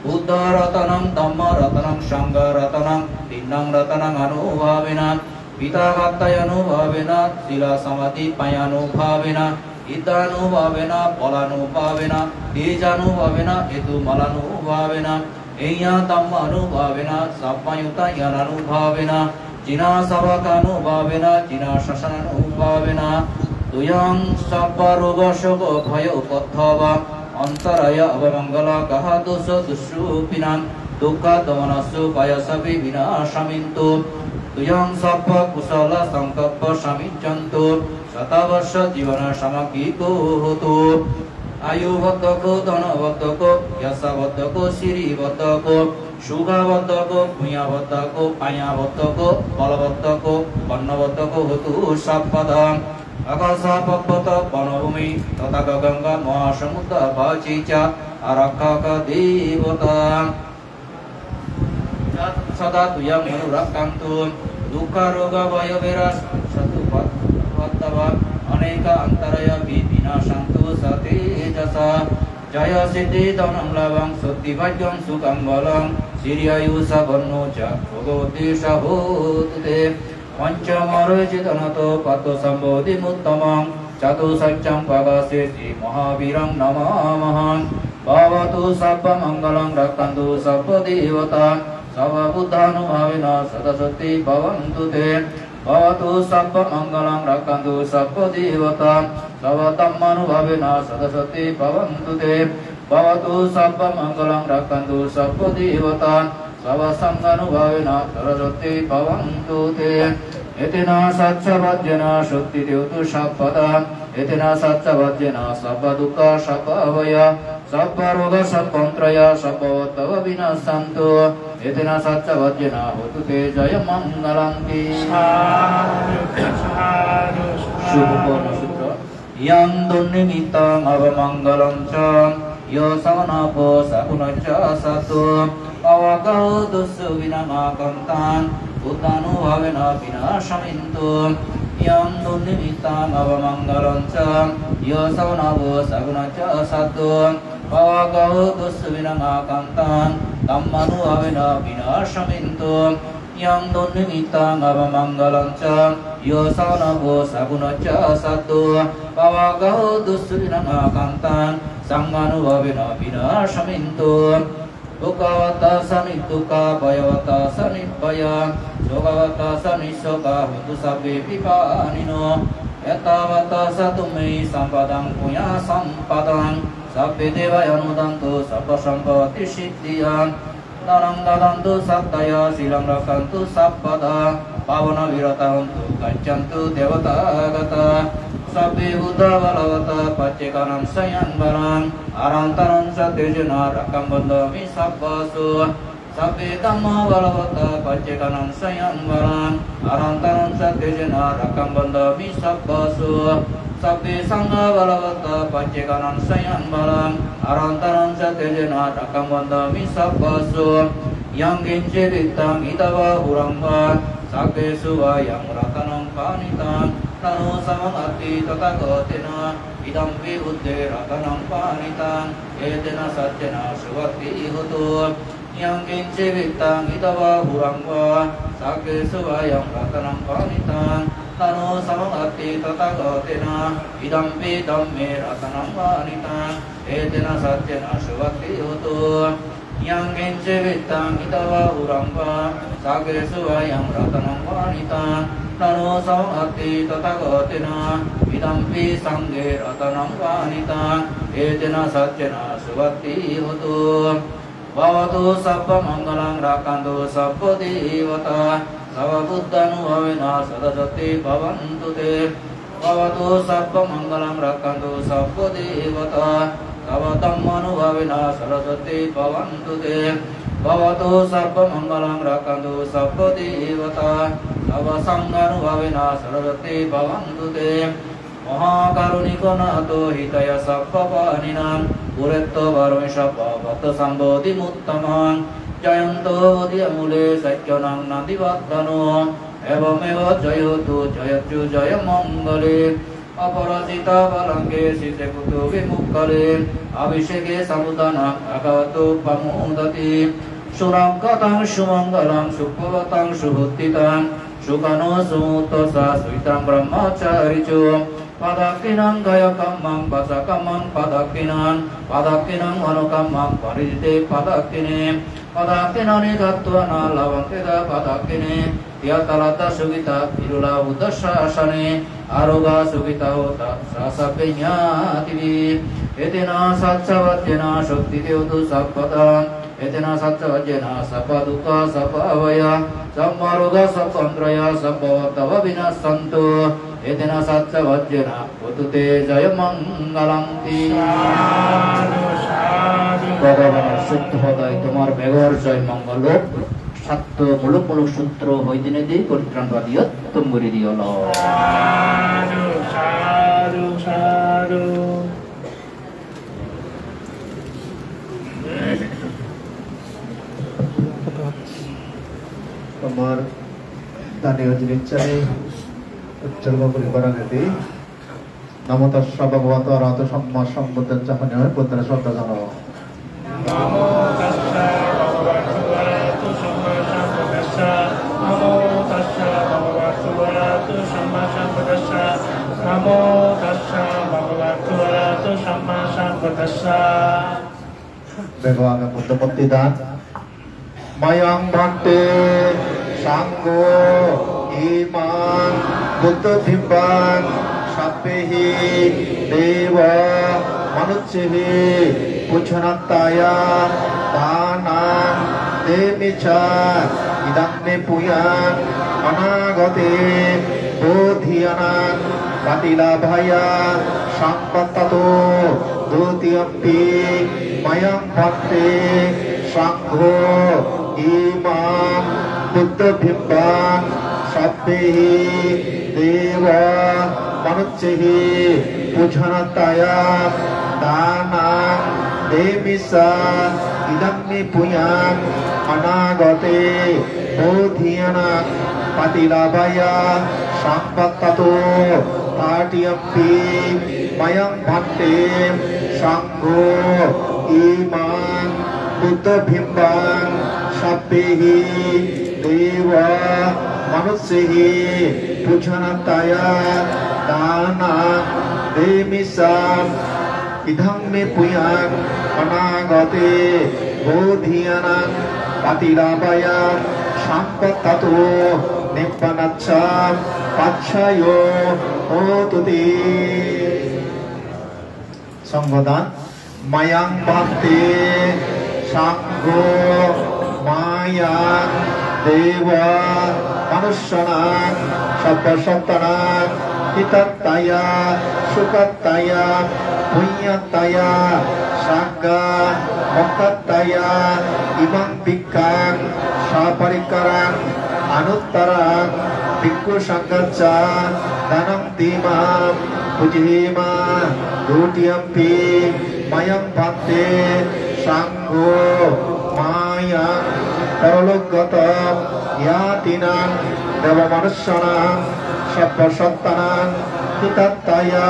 Buddha ratanang, dhamma ratanang, sangha ratanang, tinnang ratanang anubhavena, piṭakattayanubhavena, sila samadhi payanubhavena, iddhanubhavena, balanubhavena, bijanubhavena, hetumalanubhavena, heyya dhammanubhavena, sabbayutta ñāṇanubhavena, jinasāvakanubhavena, jinasasananubhavena, tuyhaṃ sabbarogasoka bhayūpaddava antarāyā avamaṅgalā kāhātuso dussupinaṃ dukkhaddomanassupāyāsāpi vināsamentu. Tuyhaṃ sabbakusalā saṅkappā samijjhantu, satavassajīvanaṃ samaṅgiko hotu. Āyu vaḍḍhako, dhana vaḍḍhako, yasa vaḍḍhako, siri vaḍḍhako, sukha vaḍḍhako, puñña vaḍḍhako, pāya vaḍḍhako, bala vaḍḍhako, vaṇṇa vaḍḍhako hotu sabbadā. Ākāsa pabbata vana bhūmi tadhā gaṅgā mahāsamuddā vāsī ca ārakkhakā devatā. Sadā tuyhaṃ anurakkhantu, dukkharogabhayaverā sotthūpapādabaddhavā, anekā antarāyāpi vinassantu ca tejasā. Jayasiddhi dhanaṃ lābhaṃ sotthi bhāgyaṃ sukhaṃ balaṃ, siri āyu ca vaṇṇo ca bhogavatthi ca hotu te. Pañca mārā jetvā anattha patto sambodhimuttamaṃ, catusaccaṃ pakkāseti mahāvīraṃ namāmahaṃ. Bhavatu sabbamaṅgalaṃ rakkhantu sabbadevatā, sabbabuddhānubhāvena sadā sotthī bhavantu te. Bhavatu sabbamaṅgalaṃ rakkhantu sabbadevatā, sabbadhammānubhāvena sadā sotthī bhavantu te. Bhavatu sabbamaṅgalaṃ rakkhantu sabbadevatā, sabbasaṅghānubhāvena sadā sotthī bhavantu te. Etena saccavajjena sotthi te hotu sabbadā. Etena saccavajjena sabbadukkhā sabbabhayā sabbaroga sabbantarāyā sabbapaddavā vinassantu. Etena saccavajjena hotu te jayamaṅgalanti. Sādhu, sādhu, sādhu. Subhapaṇṇasūtra. Yaṃ dunnimittaṃ avamaṅgalañca, yo samaṇāpo sakuṇassa saddo, pāvaggaho dussupinaṃ akantaṃ, buddhānubhāvena vināsamentu. Yaṃ dunnimittaṃ avamaṅgalañca, yo samaṇāpo sakuṇassa saddo, pāvaggaho dussupinaṃ akantaṃ, dhammānubhāvena vināsamentu. Yaṃ dunnimittaṃ avamaṅgalañca, yo samaṇāpo sakuṇassa saddo, pāvaggaho dussupinaṃ akantaṃ, saṅghānubhāvena vināsamentu. Dukkhappattā ca niddukkhā, bhayappattā ca nibbhayā, sokappattā ca nissokā, hontu sabbepi pāṇino. Ettāvatā ca amhehi sambhataṃ puññasampadaṃ, sabbe devānumodantu sabbasampattisiddhiyā. Dānaṃ dadantu saddhāya, sīlaṃ rakkhantu sabbadā, bhāvanābhiratā hontu, gacchantu devatāgatā. Sabbe buddhā balappattā, paccekānañca yaṃ balaṃ, arahantānañca tejena, rakkhaṃ bandhāmi sabbaso. Sabbe dhammā balappattā, paccekānañca yaṃ balaṃ, arahantānañca tejena, rakkhaṃ bandhāmi sabbaso. Sabbe saṅghā balappattā, paccekānañca yaṃ balaṃ, arahantānañca tejena, rakkhaṃ bandhāmi sabbaso. Yaṅkiñci vittaṃ idha vā huraṃ vā, saggesu vā yaṃ ratanaṃ paṇītaṃ, na no samaṃ atthi tathāgatena, idampi buddhe ratanaṃ paṇītaṃ, etena saccena suvatthi hotu. Yaṅkiñci vittaṃ idha vā huraṃ vā, saggesu vā yaṃ ratanaṃ paṇītaṃ, na no samaṃ atthi tathāgatena, idampi dhamme ratanaṃ paṇītaṃ, etena saccena suvatthi hotu. Yaṅkiñci vittaṃ idha vā huraṃ vā, saggesu vā yaṃ ratanaṃ paṇītaṃ, na no samaṃ atthi tathāgatena, idampi saṅghe ratanaṃ paṇītaṃ, etena saccena suvatthi hotu. Bhavatu sabbamaṅgalaṃ, rakkhantu sabbadevatā, sabbabuddhānubhāvena sadā sotthī bhavantu te. Bhavatu sabbamaṅgalaṃ, rakkhantu sabbadevatā, sabbadhammānubhāvena sadā sotthī bhavantu te. Bhavatu sabbamaṅgalaṃ, rakkhantu sabbadevatā, sabbasaṅghānubhāvena sadā sotthī bhavantu te. Mahākāruṇiko nātho hitāya sabbapāṇinaṃ, pūretvā pāramī sabbā patto sambodhimuttamaṃ. Jayanto bodhiyā mūle sakyānaṃ nandivaḍḍhano, evameva jayo hotu jayassu jayamaṅgale. Aparājitapallaṅke sīse poto vimukkale, abhiseke sabbabuddhānaṃ aggappatto pamodati. Sunakkhattaṃ sumaṅgalaṃ supabhātaṃ suhuṭṭhitaṃ, sukhaṇo sumuhutto ca suyiṭṭhaṃ brahmacārisu. Padakkhiṇaṃ kāyakammaṃ vācākammaṃ padakkhiṇaṃ, padakkhiṇaṃ manokammaṃ paṇidhī te padakkhiṇe. Padakkhiṇāni katvāna labhantatthe padakkhiṇe. Tyagatā laddhā sukhitā viruḷhā buddhasāsane, arogā sukhitā hotha saha sabbehi ñātibhi. Etena saccavajjena sotthi te hotu sabbadā. Etena saccavajjena sabba dukkhā sabba bhayā sabba rogā sabba antarāyā sabba upaddavā vinassantu. Etena saccavajjena hotu te jayamaṅgalam ti. Sādhu, sādhu. Bhagavanor sutro hodai tomar begor joy mongol hok. Satto muluk muluk sutro hoi dinei di poritran padiyo tum guri diyo lo. Sādhu, sādhu, sādhu. Tomar daniyo jinissani utsorgo guribar agedi Namo tassa bhagavato arahato sammasambuddhassa hoi nai, Buddhore sroddha janao. Namo tassa bhagavato arahato sammasambuddhassa. Namo tassa bhagavato arahato sammasambuddhassa. Namo tassa bhagavato arahato sammasambuddhassa. Bego age Buddho murti dan. Mayaṃ bhante saṅgho imaṃ buddhabimbaṃ sabbehi deva manussehi pūjanatthāya dānaṃ demissa. Idaṃ me puññaṃ anāgate bodhiyānaṃ paṭilābhāya saṃvattatu. Dutiyampi mayaṃ bhante saṅgho imaṃ buddhabimbaṃ sabbehi deva manussehi pūjanatthāya dānaṃ demissa. Idaṃ me puññaṃ anāgate bodhiyānaṃ paṭilābhāya saṃvattatu. Tatiyampi mayaṃ bhante saṅgho imaṃ buddhabimbaṃ sabbehi deva manussehi pūjanatthāya dānaṃ demissa. Idaṃ me puññaṃ anāgate bodhiyānaṃ paṭilābhāya saṃvattatu. Nibbānassa paccayo hotu te. Saṅghodan. Mayaṃ bhante saṅgho mayaṃ deva manussānaṃ sabbasattānaṃ hitatthāya sukhatthāya puññatthāya sagga mokkhatthāya imaṃ bhikkhaṃ saparikkhāraṃ anuttaraṃ bhikkhusaṅghassa dānaṃ demassa pūjema. Dutiyampi mayaṃ bhante saṅgho mayaṃ Paralokgata ñātīnaṃ devamanussānaṃ sabbasattanaṃ hitattaya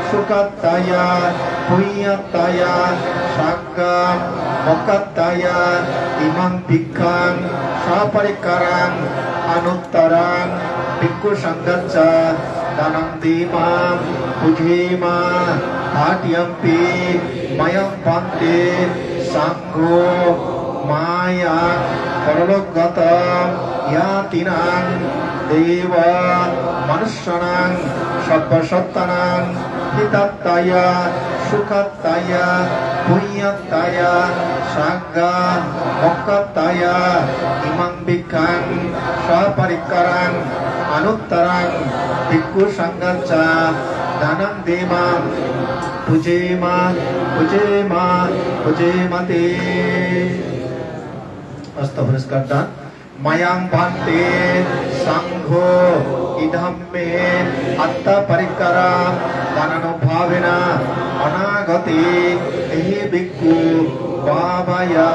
sukhāttaya puññattaya saṅgha mokkhattaya imaṃ bhikkhaṃ saparikkhāraṃ anuttaraṃ bhikkhusaṅghassa dānaṃ dema pūjema. Tatiyampi mayaṃ bhante saṅ gho mayaṃ paralokgata ñātīnaṃ devamanussānaṃ sabbasattanaṃ hitattaya sukhāttaya puññattaya saṅgha mokkhattaya imaṃ bhikkhaṃ saparikkhāraṃ anuttaraṃ bhikkhusaṅghassa dānaṃ dema pūjema pūjema pūjemāti. Asta poriskar dan. Mayaṃ bhante saṅgho idhampi attaparikkhāra dānānubhāvena anāgate ehi bhikkhu bhāvāya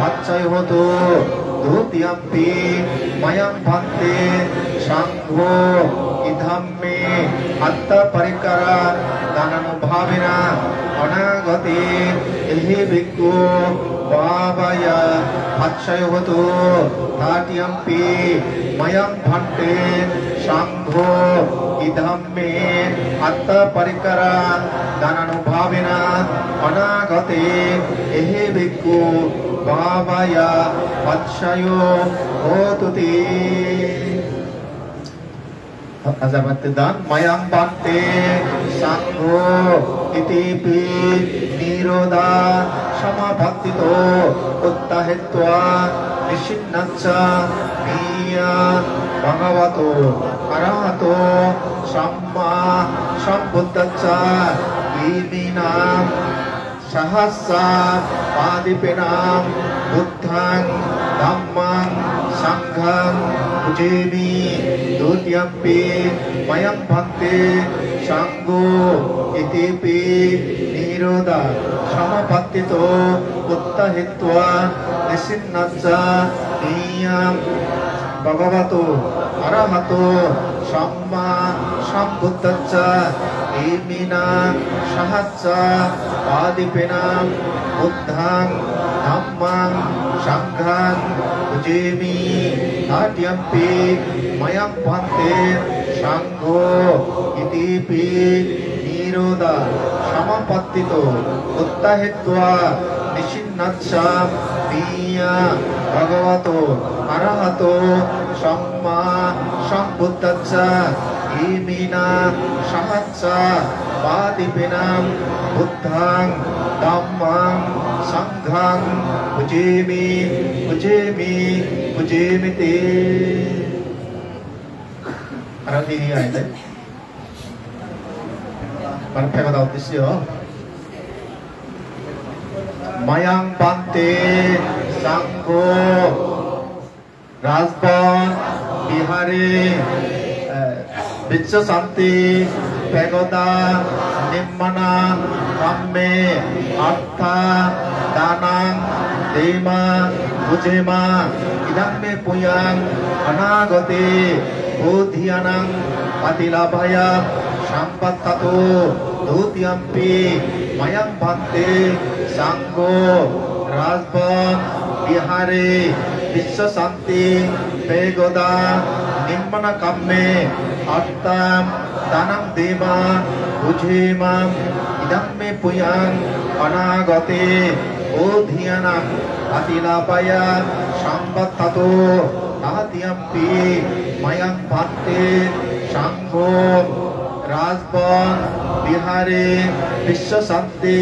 paccayo hotu. Dutiyampi mayaṃ bhante saṅgho idhampi attaparikkhāra dānānubhāvena anāgate ehi bhikkhu bhāvāya paccayo hotu. Tatiyampi mayaṃ bhante saṅgho idhampi attaparikkhāra dānānubhāvena anāgate ehi bhikkhu bhāvāya paccayo hotuti. Aja bhante dan. Mayaṃ bhante saṅgho itipi nirodha samapattito uttahitvā nisinnassa niyā bhagavato arahato sammāsambuddhassa iminā sahassapadīpenam buddhaṃ dhammaṃ saṅghaṃ pūjemi. Dutiyampi mayaṃ bhante saṅgho itipi nirodha samapattito uttahitvā nisinnassa niyā bhagavato arahato sammāsambuddhassa iminā sahas ssapadīpenam buddhaṃ dhammaṃ saṅghaṃ pūjemi. Tatiyampi mayaṃ bhante saṅgho itipi nirodha samapattito uttahitvā nisinnassa niyā bhagavato arahato sammāsambuddhassa iminā sahas ssapadīpenam buddhaṃ dhammaṃ saṅghaṃ pūjemi pūjemi pūjemiti. Aro hi hi aide? Bar pego da uddesyo. Mayaṃ bhante saṅgho Rajbon Vihare, eh, Vissashanti Pagoda Nimmana Kamme Artha Danaṃ Dema Pujema. Idaṃ me puññaṃ anāgate bodhiyānaṃ paṭilābhāya saṃvattatu. Dutiyampi mayaṃ bhante saṅgho Rajbon Vihare Vissashan ti Pagoda Nimmana Kamme Artha Danaṃ Dema Pujema. Idaṃ me puññaṃ anāgate bodhiyānaṃ paṭilābhāya saṃvattatu. Tatiyampi mayaṃ bhante saṅgho Rajbon Vihare Vissashan ti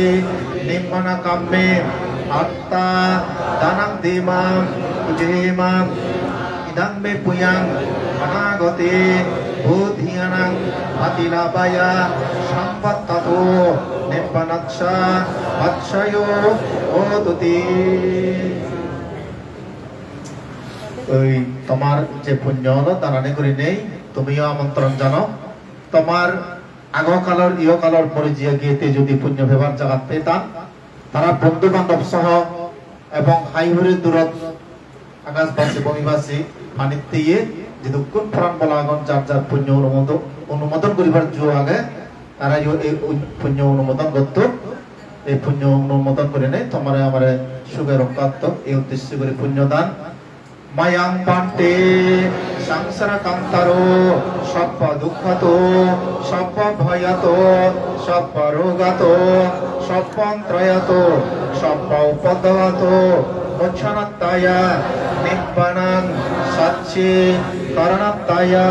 Nimmana Kamme Artha Danaṃ Dema Pujema. Idaṃ me puññaṃ anāgate bodhiyānaṃ paṭilābhāya saṃvattatu. Nibbanassa paccayo hotuti. Oi tomar je punyo olo danani gurinei tumiyo amontron jano. Tomar ago kalor, iyo kalor mori jiye giyete jodi punyo pebar jagat petan, tara bondhu bandhob soho ebong hai hure durot, Akashbasi, bhumibasi, panitte ye, jidukkun poran bola agon, jar jar punyo onumodo-, onumodon guribar ju age, tara yo ei u-, punyo onumodon gotton. Ei punyo onumodon gurinei tomare amare suge rokka otto, ei uddesyo guri punyo dan. Mayang bhante sangsara kantaro sabba dukkhato sabba bhayato sabba rogato sabba antrayato sabba upaddavato mochanattaya nibbanang sacchi karanattaya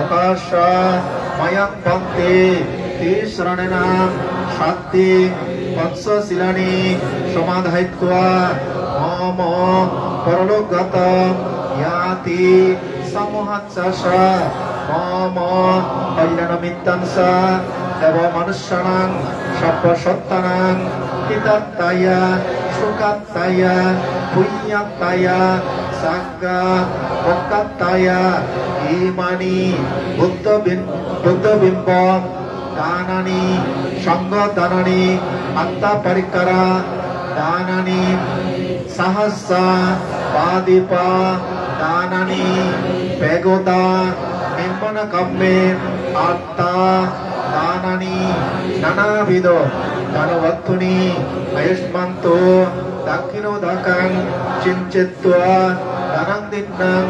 okasha mayang bhante tisranena satting panchasilani samadhaitvā mama paralokagata ñāti samuhassa mama kalyāṇamittaṃ ca devamanussānaṃ sabbasattvanānaṃ hitattaya sukhā ttaya puññattaya sagga mokkhattaya imāni buddhabim-, buddhabimba dānāni saṅghadanāni aṭṭha parikkara dānāni sahassa pādīpa dānāni pegoda nimmānakamme aṭṭha dānāni nānāvidha dānavattuni āyasmanto dakkhiṇodakaṃ ciñcitvā dānaṃ dinnaṃ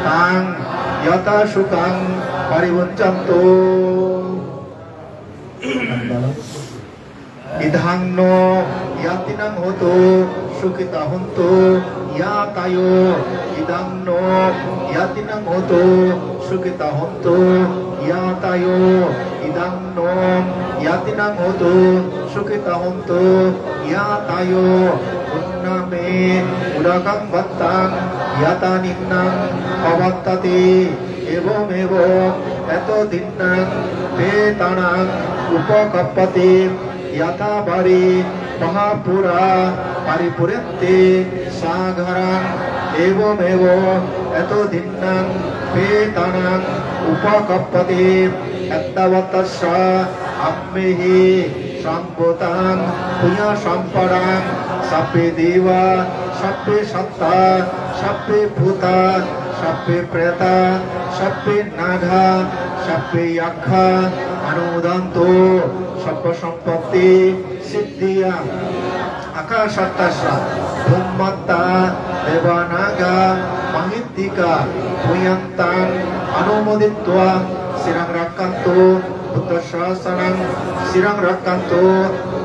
taṃ yathāsukhaṃ paribhuñjantu. Idaṃ no ñātīnaṃ hotu sukhitā hontu ñātayo. Idaṃ no ñātīnaṃ hotu sukhitā hontu ñātayo. Idaṃ no ñātīnaṃ hotu sukhitā hontu ñātayo. Puññā me udakaṃ bhaddhaṃ yathā niyaṃ pavattati. Evameva eto dinnaṃ petānaṃ upakappati. Yathā vārivahā pūrā paripūrenti sāgaraṃ. Evameva eto dinnaṃ petānaṃ upakappati. Ettāvatā ca amhehi sambhataṃ puññasampadaṃ sabbe devā sabbe sattā sabbe bhūtā sabbe pretā sabbe nāgā sabbe yakkhā anumodantu sabbasampatti siddhiyā. Ākāsaṭṭhā ca bhummaṭṭhā devā nāgā mahiddhikā puññaṃ taṃ anumoditvā ciraṃ rakkhantu buddhasāsanaṃ, ciraṃ rakkhantu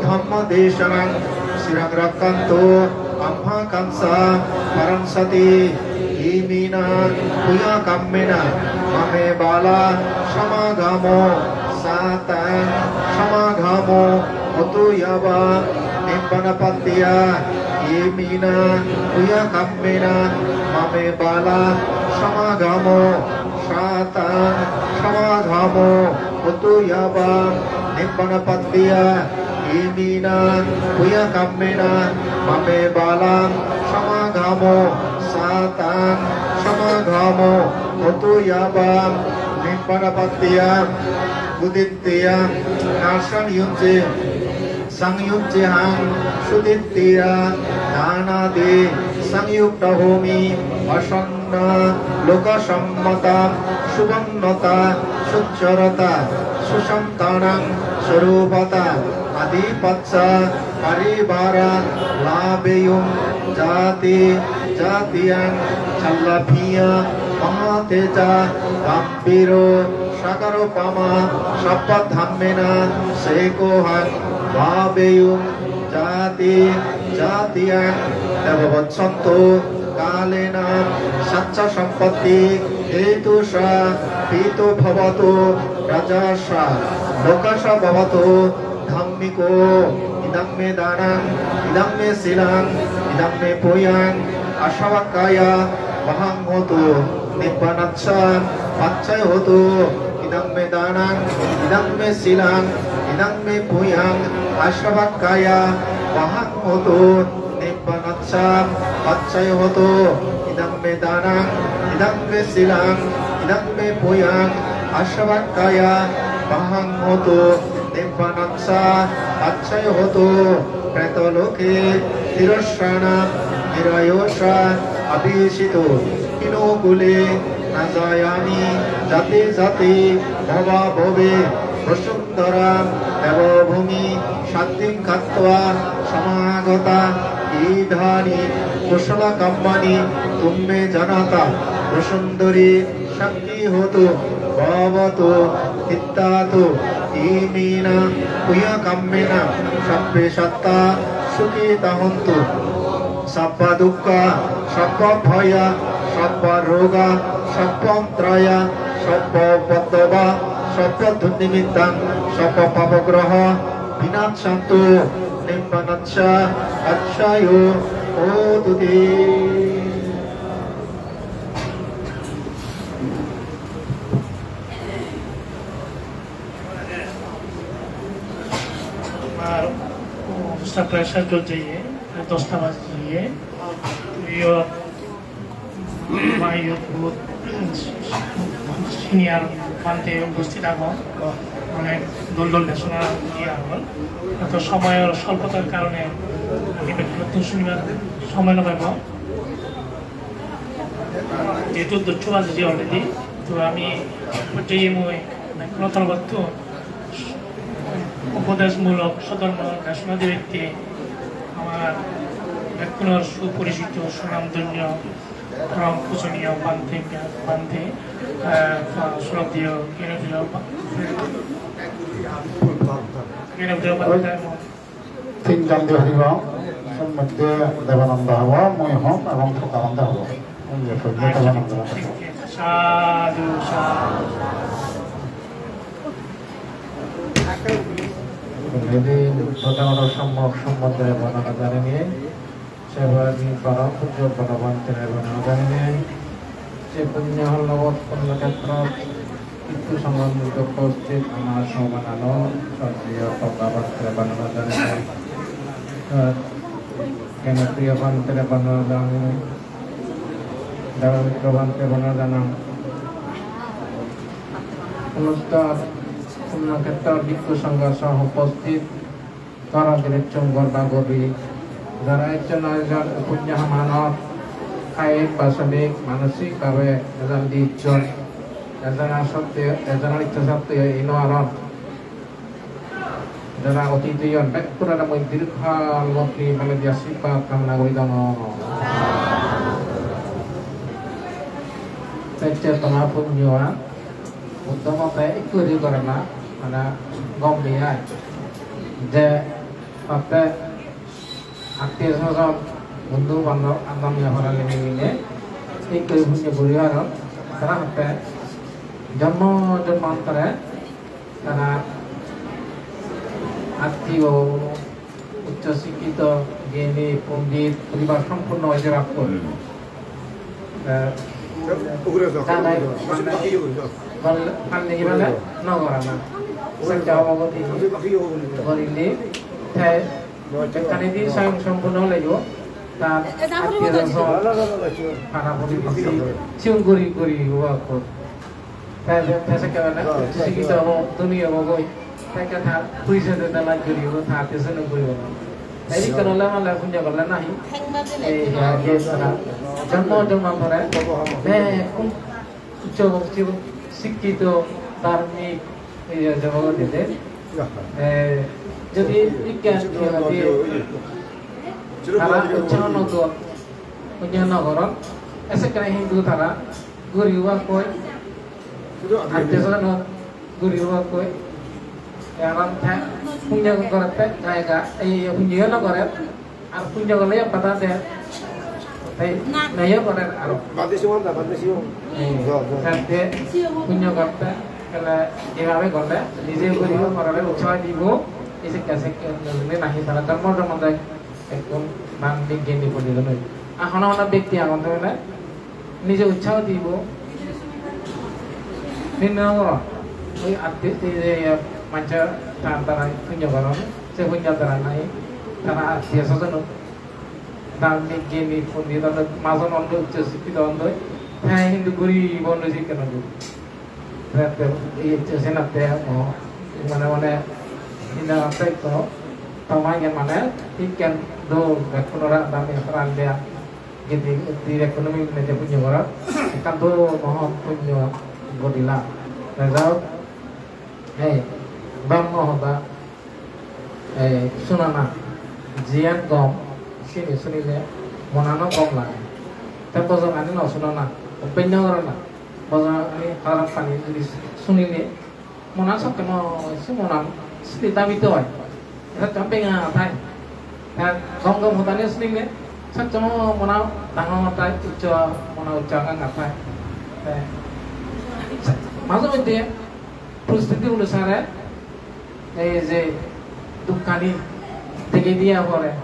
dhammadesanaṃ, ciraṃ rakkhantu amhākaṃ ca. Paranasati iminā puññakammena mame bala samagamo sataṃ samagamo hotu yāva nibbānapattiya. Iminā puññakammena mame bala samagamo sataṃ samagamo hotu yāva nibbānapattiya. Iminā puññakammena mame bala samagamo sataṃ samagamo hotu yāva nibbānapattiya. Uditteya na saṃyuñjī saṃyuñjehaṃ, suditteya na nādi saṃyuttā homi. Asannā lokasammatā suvaṇṇatā succaratā susantānaṃ sarūpatā ādhipacca parivārā lābheyyuṃ jāti jātiyaṃ. Jallabhiyā mahātejā gambhīro sāgarūpamā sabbadhammena sekohaṃ bhāveyyuṃ jāti jātiyaṃ. Devo vajjantu kālena saccasampatti hetu ca pīto bhavatu rājā ca lokā ca bhavatu dhammiko. Idaṃ me dānaṃ idaṃ me sīlaṃ idaṃ me puññaṃ āsavakkhāya vahaṃ hotu nibbānassa paccayo hotu. Idaṃ me dānaṃ idaṃ me sīlaṃ idaṃ me puññaṃ āsavakkhāya vahaṃ hotu nibbānassa paccayo hotu. Idaṃ me dānaṃ idaṃ me sīlaṃ idaṃ me puññaṃ āsavakkhāya vahaṃ hotu nibbānassa paccayo hotu. Pretoloke tirosāna nirāyo ca Abhishito hino kule najayami jate jate bhava bhave vasundhara devabhumi saddhim katvā samāgatā idāni kusala kammāni tumhe janatā vasundhari sakkhī hotu bhavatu hitāya tu imena puññakammena sabbe sattā sukhitā hontu. Sabba dukkhā sabba bhayā sabba rogā sabba antarāyā sabba upaddavā sabba dunnimittā sabba pāpaggahaṃ vināsantu nibbanassa paccayo hotu te. Ar, o, sub-pressure chol jeye, dosta baji jeye. Iyot, ma iyot bahut senior bhante uposthit agon, onek dol dol desona diye agon. To somoyor solopotar karone ami bekkunottun sunibar somoy no pebo. Jehetu dosta baji jeye already, to ami pojjeye mui bekkuno torobottun upodesh mulok sodhormo desona dibatte amar bekkunor suporicito, sunamdhonyo, porom pujoniyo bhante, bhante, eh, sroddheyo, gyanodheyo bha-, gyanodheyo bhante, tinjon di paribo, sor moddhe Debananda hobo, mui hom ebong Sodananda hobo. Ei je pojje Debananda hobo. Sadhu, sadhu. Tumi di Buddho dhormo sommok sombondhe bondona janai, se pore di param pujjo Buddho bhantere bondona janai, se punyo halobot punyo khetrot bhikkhu songho mujjot uposthit amar somanano sodriyo Pogga bhantere bondona janai, eh, Gyanpriyo bhantere bondona janai, Dharmikko bhantere bondona janai. Onusthan punyo khetrot bhikkhu songho soh uposthit, goro grihosto gorba gorbi, jara ecchon ajojon punyo hamanot, kayik, basonik, manosik bhabe ejon di ecchon, ejonor sotte, ejonor iccha sotte ei no aron. Jara otit oyon bekkunore mui dirghal mukti mane di ashirbad kamona guri dong. Ecche toma punyo an. Buddho mote ekku guri gorana, mane gom nei ai. Je hotte attiyo sojon, bondhu bandhob, adamya parali milinei ekku guri punyo guri aron, tara hotte jonmo jonmantore tara attiyo, uccho sikkito, gyani, pondit, poribar sompurno oi jebak goi. Hmm. Eh, ugure jaw, janai, ugure jaw. Bol-, panni gibale no gorana. Sakka obogoti gorile, te ekkani din soyong sompurno oleyo, tar attiyo swajon, para purobesi, sigun guri guri obo ekko. Te, te, te sekke mane, sikkito obo, dhoni obo goi. Te ekke tar porisoy dena laj guribo, tar te seno guribo na. Te ekke ole mane punyo gorle nahi. Ei, ya, ye, tara. Jonmo jonmantore, bekkun uccho sikkito, dharmik, ei, jabo dede. Eh, jodi ikke, tara uccho no do, punyo no goron, esekkene hintu tara guribo koi. Attiyo swajon guribo koi. Karon te punyo gorette jai jai, ei punyo no gore, ar punyo gorle pada de. Te nayo gore aro. Bade sigon da, bade sigon. Ei, ja, ja. Te punyo gorette, tale jebhabe gorle, nije guribo, gorle utsaho dibo, ei sekke sekke nahi tara jonmo jonmantore bekkun dharmik gyani pondit noi. Ar hono hono bekti agon te mane nije utsaho dibo. Nino oi attiyo, ei je manjor tar dara punyo goron, se punyo dara nahi tara attiyo swajon dharmik gyani pondit ondo, majon ondo, uccho sikkito ondo, te hintu guribo no sikke no guribo. Te, te, ei je senotte, o, mone mone hinna atte ekko, toma iyen mane, ikken dol, bekkunore dami horan dia. Gedi, gedi economy mete punyo gora, ekkan do mohon punyo godila. Result, hey, bang mohoda, hey, sunana, jiyan gom, sini sunile, monano gom lage. Te bojong ani no sunana, open no gorana, bojong ani harap pani judi sunile, Monan sokke mo se monan sidi dabi to oi. Eta chom benga thai. Ta gom gom hodani sini ne. Sokke mo mona dangor thai, uccho mona uccho ganga thai. Te majo moddhe poristiti onusare ei je dukkani dege diya pore.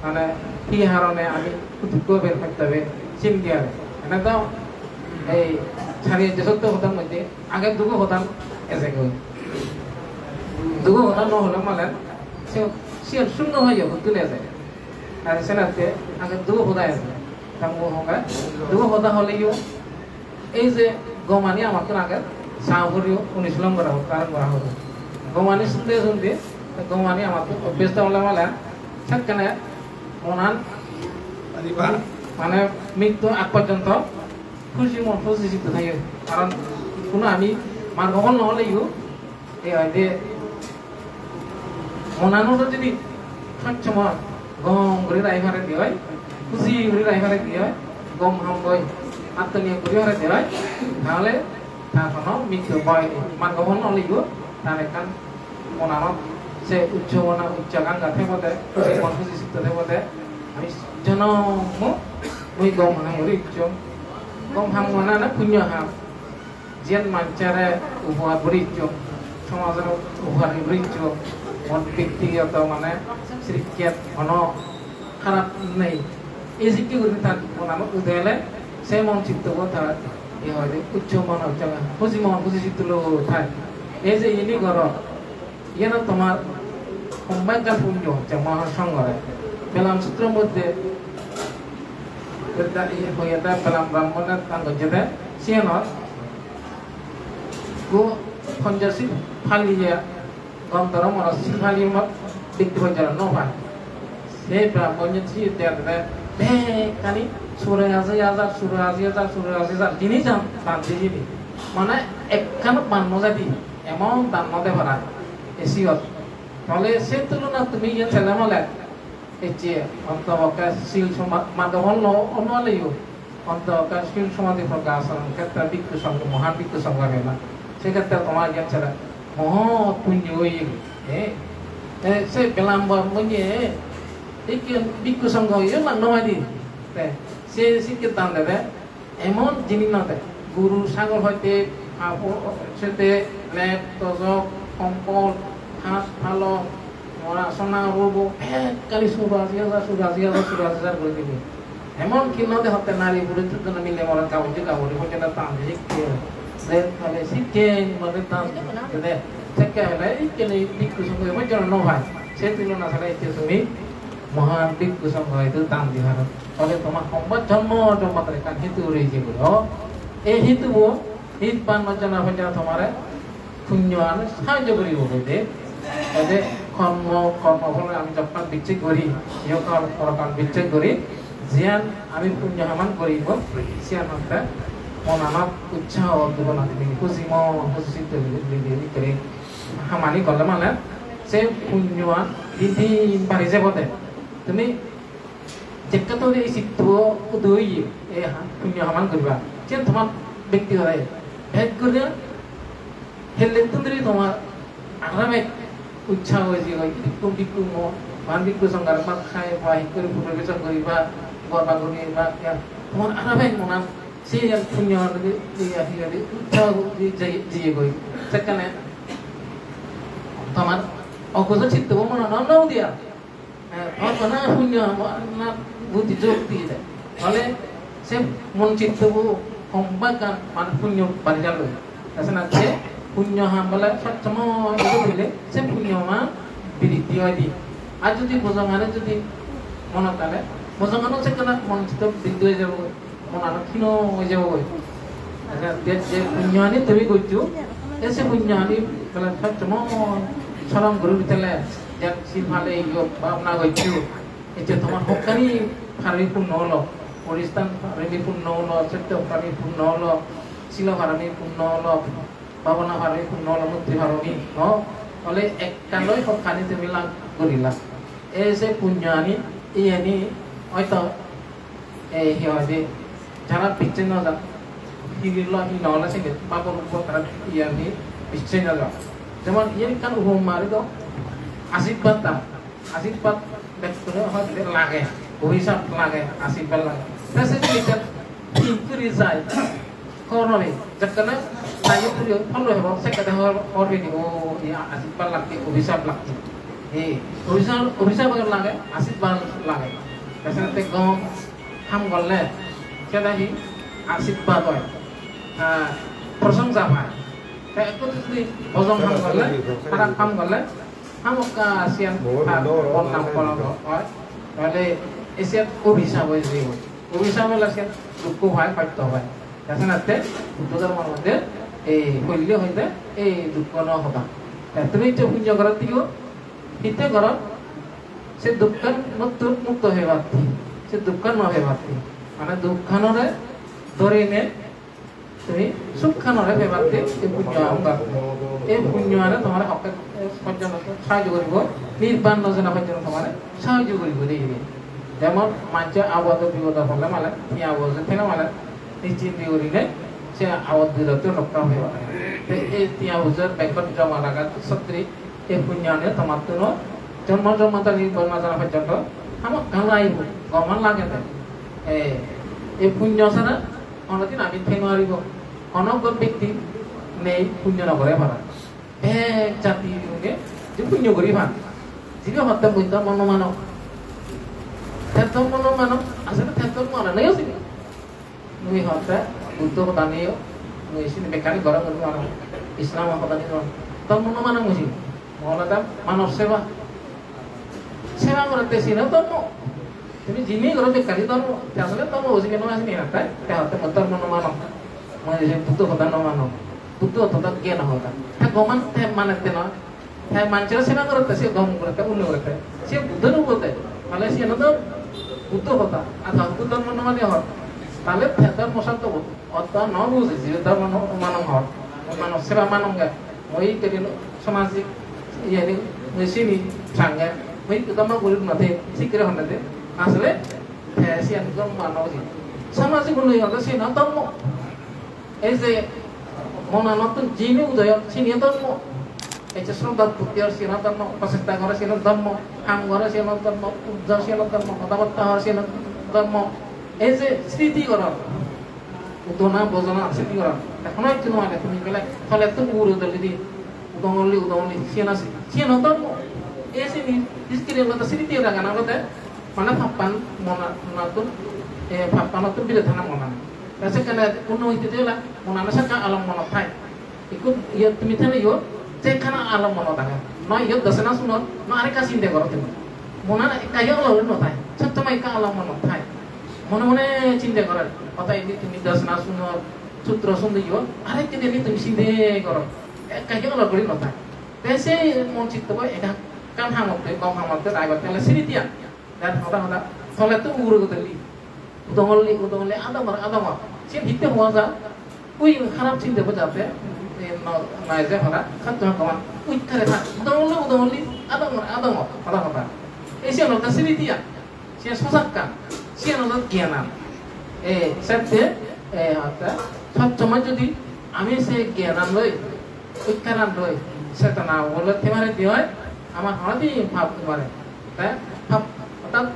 Mane, hi harone ami kututto ber hotte be sin diare. Ene to ei sari je sotto hoda moddhe age dugo hoda eje goi. Dugo hoda no hole mane se, se sunno hoye hutun eje. Ar senatte age dugo hoda eje. Tango hoga dugo hoda hole yo Ei je gomani amattun age, sa puriyo unis lom gora hok, karon gora hok. Gomani sunde sunde, gomani amattun obbyas ole male, sekkene monan mane mittu ag porjonto huji mon huji sitte thayo. Karon kuno ami margo hol no oleyo, Ei hoide, monanore jodi sob somoi gom guri ragi pare de oi, huji guri ragi pare de oi, gom ham goi attoniye guri pare de oi, tahole tar hono mittu boi nei. Margo phol no oleyo, tar ekkan monanot se uccho mona, uccho ganga thebo de, huji mon huji sitto thebo de, ami jonom mui gom ham guri icchong. Gom ham mane punyo ham. Jiyan manjore upohar guri icchong, somajore upohar guri icchong, mon bektigoto mane sirikket hono harap nei. Ei sikke guri tar monanot ude ele se mon chittobo tar, iye hoide, uccho mon hoide, huji mon, huji chitto loi thai. Ei je ini goro, Iyan tomar homba ekkan punyo hocche Mahasongghore. Belam Sutro moddhe hoyede Belam Brahmone dan gojjede, siyanot go ponchosil paliye, gom dhormor sil paliye mot bikti pojjana no pai. Se Brahmone si dede bekkani sure aji hajar, sure aji hajar, sure aji hajar jinis dan, dan dijini. Mane ekkan ban no jadi. Emon dan no de para, ei siyot. Tole se tulonat tumi iyen sele mole, ei je ontopokke sil soma-, margo phol no, no oleyo, ontopokke sil somadhi progga acharon khetre bhikkhu songho, mohan bhikkhu songho hena. Se khetre tomar iyen sele moha punyo oye, eh? Eh, se Belam Brahmone, eh, ikke bhikkhu songho oye na no adi. Te, se sikke dan dede, Emon jinis no de, guru, sagol hoite, apor, sete, lep, tojok, kompol, hat, palong, mora, sona, rubo, bekkani suraji hajar, suraji hajar, suraji hajar guri dibe. Emon ki no de hotte nari puri, tuddono mile morot, gabujje gaburi, pojjonto dan de sikke. De, tale sikke, mane dan de. Sekke hele, ikkene bhikkhu songho, pojjonto no pai. Se tulona sale ikke tumi, mohan bhikkhu songho, itu dan di paro. Tole tomar homba jonmo jonmo dhori ekkan hetu roi jebo. Ei hetubo, ei banno jona pojjonto tomare punyo ani sahajjo guribo hoide. Ede kormo, kormo phole ami jokkon bichchek guri, iyo kor-, korokon bichchek guri, jiyan ami punyo haman guribo, siyan hotte monanot utsaho dibo na tumi, huji mon, huji sitte guri, guri, guri, guri hamani gorle mane, se punyoan din din bari jebode. Tumi Jekke tumi ei sitto udu oye, ei ha-, punyo haman guriba. Siyen tomar bektigoto. Bek guri hellettun dhuri tomar arabek utsaho oi jeyegoi. Bhikkhu, bhikkhu mo, mohan bhikkhu songhor bhat khai, ba hi guri puribeson guriba, gorba guriba, ya. Tomar arabek monan siyen punyo guri, iya, iya, utsaho oi jeyegoi. Sekkene tomar okujor sittobo monan no udiya. Eh, bhabana punyo hamana buddhi jog diye de. Tale se mon chitto bu homba ekkan mane punyo bari jalo. Asana se punyo ham bole sob somoy idu dile se punyo ma biriddhi oi di. Ar jodi bojongani jodi monot thale, bojongano se kana mon chitto biriddhi oi jabo. Monano hino oi jebogoi. Acha, je, je punyani tumi gojjo, e se punyani bele sob somoy soron guri thele, je sil pale iyot bhabna gojjo, e je tomar hokkani parami punno olo, Odistan parami punno olo, Satya parami punno olo, Sila parami punno olo, Bhabona parami punno olo, Moitri parami, no? Ole ekkan loi hokkani tumi lab gorila. Ei je punno ani, iyeni hoito, ei hi hoide, jara bicche no ja, hi lo hi no ole sege, babor upor tara iyeni bicche no ja. Jemon iyen ekkan upoma ari do, ashirbad dan. Ashirbad bekkune hoide lage, obhisap lage, ashirbad lage. Te se jinissan hi guri jai, hobor no pei. Jekkene jai puri phollo hebo, sekkene hobor, hobor pei dibo, "O, iye ashirbad lagge, obhisap lagge." Ei, obhisap, obhisap lage, ashirbad lage. Te se te gom ham gorle, seta hi ashirbad oi. Ah, prosongsa pai. Te ekko jodi bojong ham gorle, harap ham gorle, hamakkai siyan tar bodnam goron oi. Tale siyan obhisap oi jebo. Obhisap ole siyan dukko pai, hosto pai. Te senotte Buddho dhormor moddhe ei hoile hoide ei dukko no hoda. Te tumi je punyo gorot diyo, hitte gorot, se dukkan mukto, mukto hebatte, se dukkan no hebatte. Mane dukkanore dhorine tumi sukkanore pebatte ei punyo an gor. Ei punyo ane tomare hokke porjonto sahajjo goribo, nirban no jana porjonto tomare sahajjo goribo de ibe. Jemon manje abot bipodot pole male, tiya poje thele male, nischinte gurile se abot bipodottun rokka obo. Te ei tiya poje bekkun joma raga sotte ei punyo ane tomattuno jonmo jonmantor nirban no jana porjonto hamakkai laibo, goman lagede. Ei, ei punyo sara Honodin ami thei nw paribo. Hono ekko bekti nei punyo nw gore para. Bek jati unge je punyo guri pan. Jibe hotte mui dhormo nw manong. Te dhormo nw manong, asole te dhormo mananei o sini. Mui hotte Buddho hoda nei o, mui sini bekkani gorong guri manong. Islam hoda nei o. Dhormo nw manong mui sini. Mui olode manob seba. Seba gorotte siyeno dhormo. Tumi jini goro bekkani dhormo, te asole dhormo buji geno asini na, tai? Te hotte mui dhormo nw manong. Mui je Buddho hoda nw manong. Buddho hoda to gyan hoda. Te goman te manette nw. Te manjore seba gorotte, se gom gorotte, unno gorotte. Se Buddho nw bolte. Tale siyeno to Buddho hoda. Ar Buddho dhormo nw mane hor. Tale te dhormo santo bo. Otta nw buji je dhormo nw manong hor. Manob seba manong ge. Mui kedin samajik iyeni mui sini sange, mui ekko dhormo guri nw te, sikkire honne de. Asole te siyan dhormo nw buji. Samajik unnoyon de siyan dhormo. Ei je monanottun jini udoyon sini dhormo. Ei je sroddha bhakti or siyan dhormo, prochesta gore siyan dhormo, ham gore siyan dhormo, pujo siyan dhormo, hoda batta hor siyan dhormo. Ei je sriti goron, udona bojona sriti goron. Te hono hissu nw age, tumi bele tolettun ugure doli di. Udon olli, udon olli, siyan ase. Siyan dhormo. Ei sini, history olode sriti ragana olode, mane pappan mona, monattun, eh, pappanottun biret thana monan. Te sekkene unno hitte de ola, monano sakka alom monot thai. Ikko iyot tumi thele yo, jekkana alom monot age. Noi iyot desona sunot, noi arekka sinte goro tumi. Monan ekka yo alom monot thai. Sob somoi ekka alom monot thai. Mone mone sinte gore. Hoda indi tumi desona sunot, sutro sunot yo, arekka dini tumi sinte goro. Ekka yo alom guri nw thai. Te se mon chitto bo ekkan hamotte, gom hamotte, daibatte ole sriti an. Te hoda hoda, tolettun ugure doli. Udon olli, udon olli, adongor, adongor. Siyan hitte hua ja? Ui harap sinte bo jate, e, no, nai je para, satto goman. Ui kare thak, udon olli, udon olli, adongor, adongor, hoda hoda. Ei siyan olode sriti an. Siyan sojakkan, siyan olode gyanan. E, sette, e, orthat, sob somoi jodi ami se gyanan loi, ui karan loi, chetona bole thei pari de oi, amar honodin pap nw pore. Te pap, orthat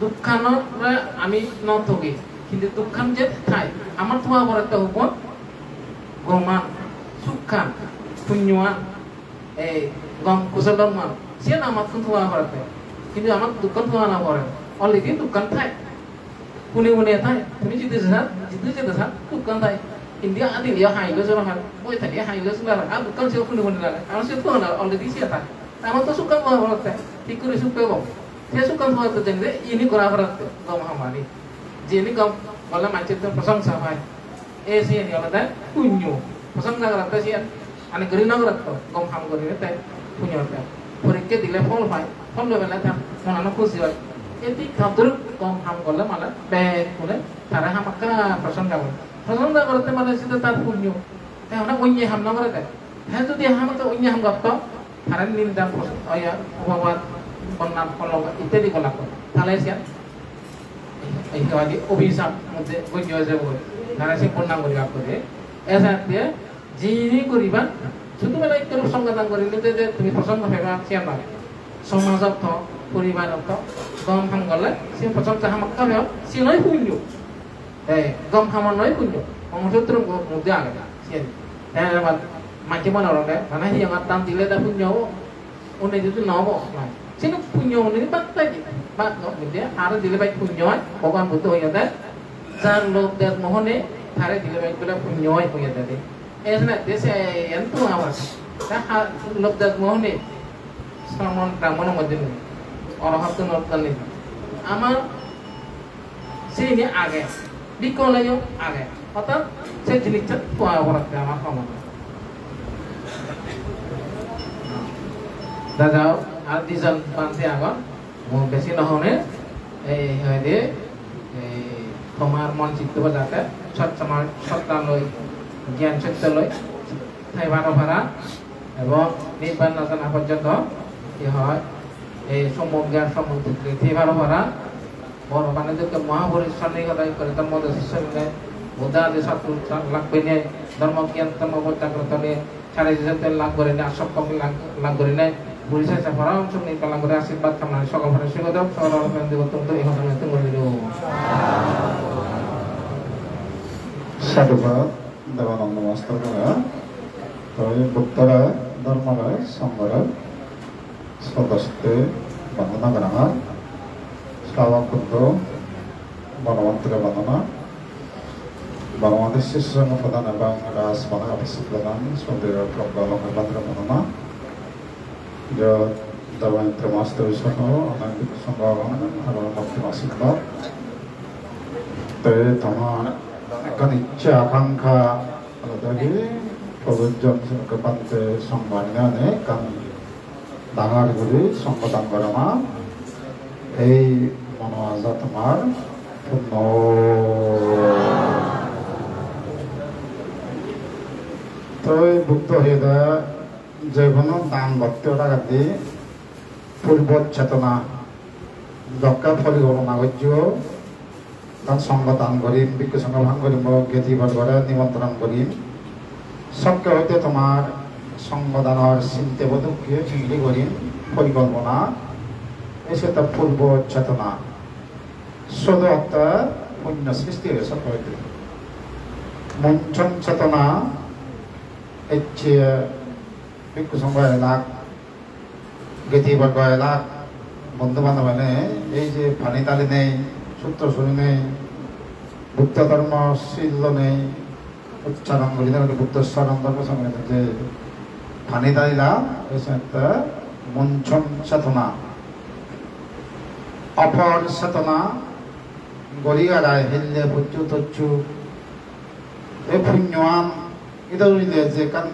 dukkanore ami nw thogi, hintu dukkan je thai, amar thoa pore te hubon, goman, sukkan, punyoan, ei gom kusol dhorman, siyan amattun thoa pore te. Hintu amar dukkan thoa nw pore. Already dukkan thai. Pune pune thai. Tumi jidi jesa, jidi jesa, dukkan thai. India adil ya hai lo jora hai. Boi thai ya hai lo jora hai. Ar dukkan siyan pune pune lage. Amar siyan thoa nw, already siyan thai. Amar to sukkan thoa pore te. Thik guri suk pebo. Se sukkan thoa te jene ini gora pore te. Gom hamani. Jeni gom, bole manjor to prosongsa pai. Ei siyeni olode punyo. Prosongsa gorotte siyan, ani guri nw gorotte, gom ham gurile te punyo te. Porikke dile phol pai, phol loi pele te monano khusi oi. Edi kadur gom ham gorle mane bekkune tare hamakkai prosongsa gore. Prosongsa gorotte mane sidu tar punyo. Te hone onye ham no gore de. Te jodi hamakkai onye ham gotto, tare ninda pros-, oya, opobad, bonnam, kolonko ittadi golakko. Tale siyan ei, ei hoide obhisap moddhe gonyo oi jebo. Tare se bonnam guri bakko de. Esatte jini guriba, sudu bela ekku songho dan gurile je, je tumi prosongsa peba, siyan noi. Somajot to, poribarot to, gom ham gorle, siyan prosongsa hamakkai peba, siyan noi punyo. Ei, gom hamor noi punyo. Brahmasutror mo-, moddhe age, siyan. Te ebar manje mone gorode, mane hi amar dan dile de punyo obo. Unni jodi no obo, noi. Sino punyo unni bak tai di. Bak no, bujhe, aro dile bai punyo oi, Bhogoban Buddho hoyede, jar lobh dwesh moho nei, tare dile bai bole punyo oi, hoyede de. Esne, dese, en tu awas. Ta ha, lobh dwesh moho nei. Sramon, Brahmon moddhe nei. Orohot no nei. Amar sini age. Bhikkhu oleyo age. Orthat se jinissan pua porotte amar somaj. Dada, ar dijon bhante agon. Mo besi no hone, ei hoide, ei tomar mon chitto bo jate sot somaj, sot loi, gyan sotto loi, thai paro para, ebong nirban na jana porjonto, hi hoi, ei sommok gyan, sommok ditti thai paro para, bor bani dokke Mahapurush sonni gora ikkore dhormo desa sorinei, Buddho adi sattu lak bene, dhormo gyan, dhormo bo jagroto ne, sari sette lak gurinei, asok kom lak, lak gurinei, buri sese porom suk nirban lak guri ashirbad kamna sokol pore sigodok, sokol pore dibo tum tum, ihon tum tum guri dibo. Sadhubad, Debananda Master gora. Toi Buddhore, Dhormore, Songhore, sodoste bondona gorongor. Sravok Buddho, Bonobhantore bondona. Bhagwanir Sri Sangha Pradhan ebong Raj Bhanar Apasya Pradhan, Sundari Prabhu Alongkar Bhante Bondona, Jot Dharmendra Master Soho, Anand Sangha Bhavan, Bhagwan Bhakti Masik Bhav. Te tomar ekkan icche akankha olode hi, Prabhujon Sangha Bhante Sangha Bhavan ane ekkan dangor guri songho dan gorana, ei mono aja tomar punno. Toi Buddho hoyede je hono dan gotte agedi purbo chetona dokke porikolpona gojjo, Ekkan songho dan gorim, bhikkhu songho bhang gorim, bo gedi borgore nimontron gorim. Sokke hoite tomar songho danor sinte bodukke hingiri gorim, porikolpona, ei se to purbo chetona. Sodo otte punyo sristi oye sokke hoite. Munchon chetona, ecche bhikkhu songho elak, gedi borgo elak, bondhu bandhob enei, ei je pani dalinei, sutro surinei, Buddho dhormo sil lonei, uchcharon gurinei, Buddho charon dhormo songho je pani dalila, ei senotte munchon chetona. Opor chetona, gori garai hille, pocchu tocchu, ei punyoan idu urile je ekkan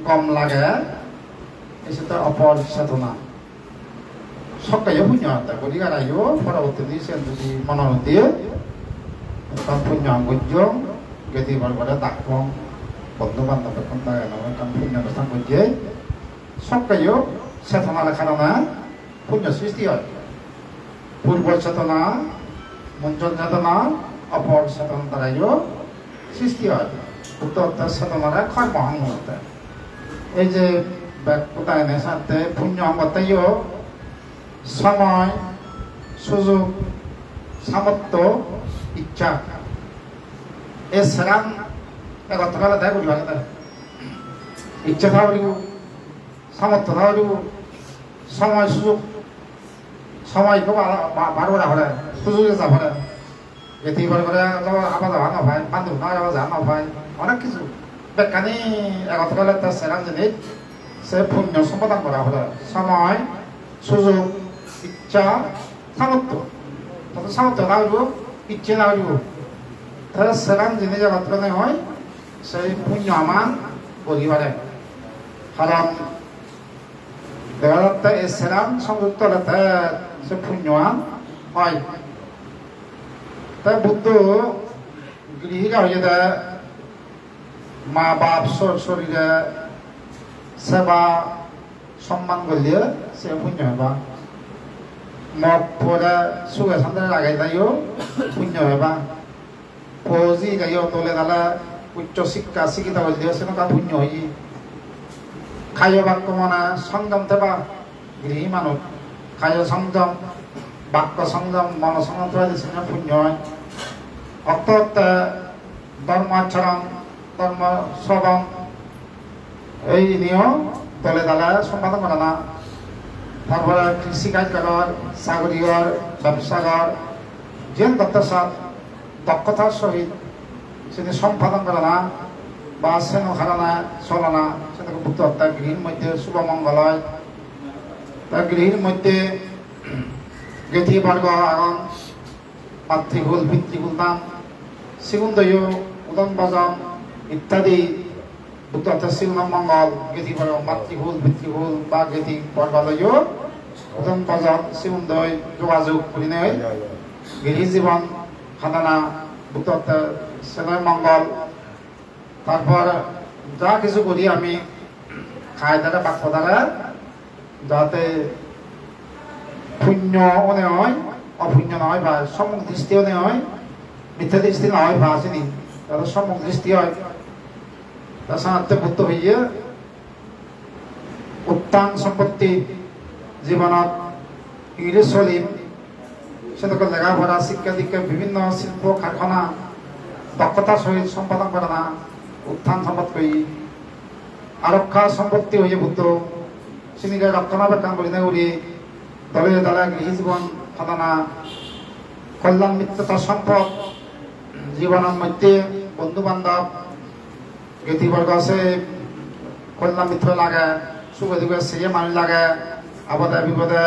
gom lage, ei senotte opor chetona. Sokkeyo punyo otte, gori garayo, porobottidi siyen jodi monot diye, ekkan punyo ham gojjong, gedi borgore dakkong, bondhu bandhob bekkun dageno, ekkan punyo onusthan gojje, sokkeyo chetonar karone punyo sristi oi. Purbo chetona, munchon chetona, opor chetona darayo sristi oi. Buddho otte chetonare kormo hong hotte. Ei je bek hodha ene senotte punyo hong gotteyo somoy, sujog, samortho, iccha. Ei seran egottor ole de guri pare de. Iccha tha poribo, samortho tha poribo, somoy sujog, somoy ekko bar, bar, bar gora pore, sujog eja pore. Gedi borgore do haba jaba no pai, bandhob no haba jaba no pai, onek hissu. Bekkani egottor ole te seran jinis, se punyo sompadon gora pore. Somoy, sujog, iccha, samortho. Totto samortho tha poribo, icche tha poribo. Te seran jinis egottor ole hoi, sei punyo haman gori pare. Karon dega jatte ei seran songjukto ole te se punyoan Hoi. Te Buddho grihiga hoyede ma bap sor sorire seba somman golle se punyo heba. Mok pore suge sante rageleyo punyo heba. Poji gayo dole dale uccho sikka sikita golle senoka punyo oye. Kayo bakko mone songjom teba grihi manuj. Kayo songjom, bakko songjom, mono songjom teba di senoka punyo oye. Okte okte dhormo acharon, dhormo sodon, ei niyo dole dale sompadon gorana. Tar pore krishi kaj goror, sagori gor, bebsa gor, jiyen gotte sat dokkotar sohit sini sompadon gorana ba seno karone solana, senoke Buddho otte grihir moddhe subo mongol oi. Ta grihir moddhe geti borgo agon, matrikul, pitrikul dan, sigun doyo udon bojon ittadi. Buddho otte sigun mongol, geti borgo, matrikul, pitrikul ba geti borgo loyo udon bojon sigun doi jogajog gurinei grihi jibon hadana Buddho otte senoi mongol. Tarpor ja hissu guri ami kai dare, bakko dare, jate punyo one oi, opunyo no oi, ba sommuk dristi one oi, mithya dristi no oi, ba sini jate sommuk dristi oi. Ta sanatte Buddho hoye, uttan sompotti jibonot ingiri solim, sedokke lega pora, sikke dikke, bibhinno silpo karkhana dokkota sohit sompadon gorana uttan sompotti. Arokka sompotti hoye Buddho, sinire rokkona bekkan gurine guri dole dale grihi jibon padana, kolyan mitrota sompot, jibonor moddhe bondhu bandhob, geti borgo se kolyan mitro lage, suge duge seye manuj lage, abode bibode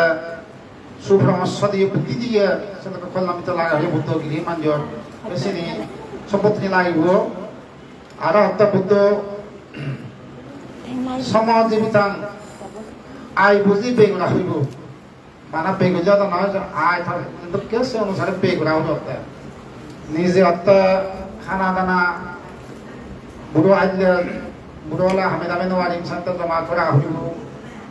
suporamorsho diye, buddhi diye, sedokke kolyan mitro lage hoye Buddho grihi manjor. Te sini sompotti lagibo. Aro otte Buddho somo jibitang, ai buji beg gora hoibo. Mane beg gora do noi, ai tar dokke se onusare beg gora hoibo otte. Nije otte hana dana, buro aile, buro ole hame dame no parim, sante joma gora hoibo.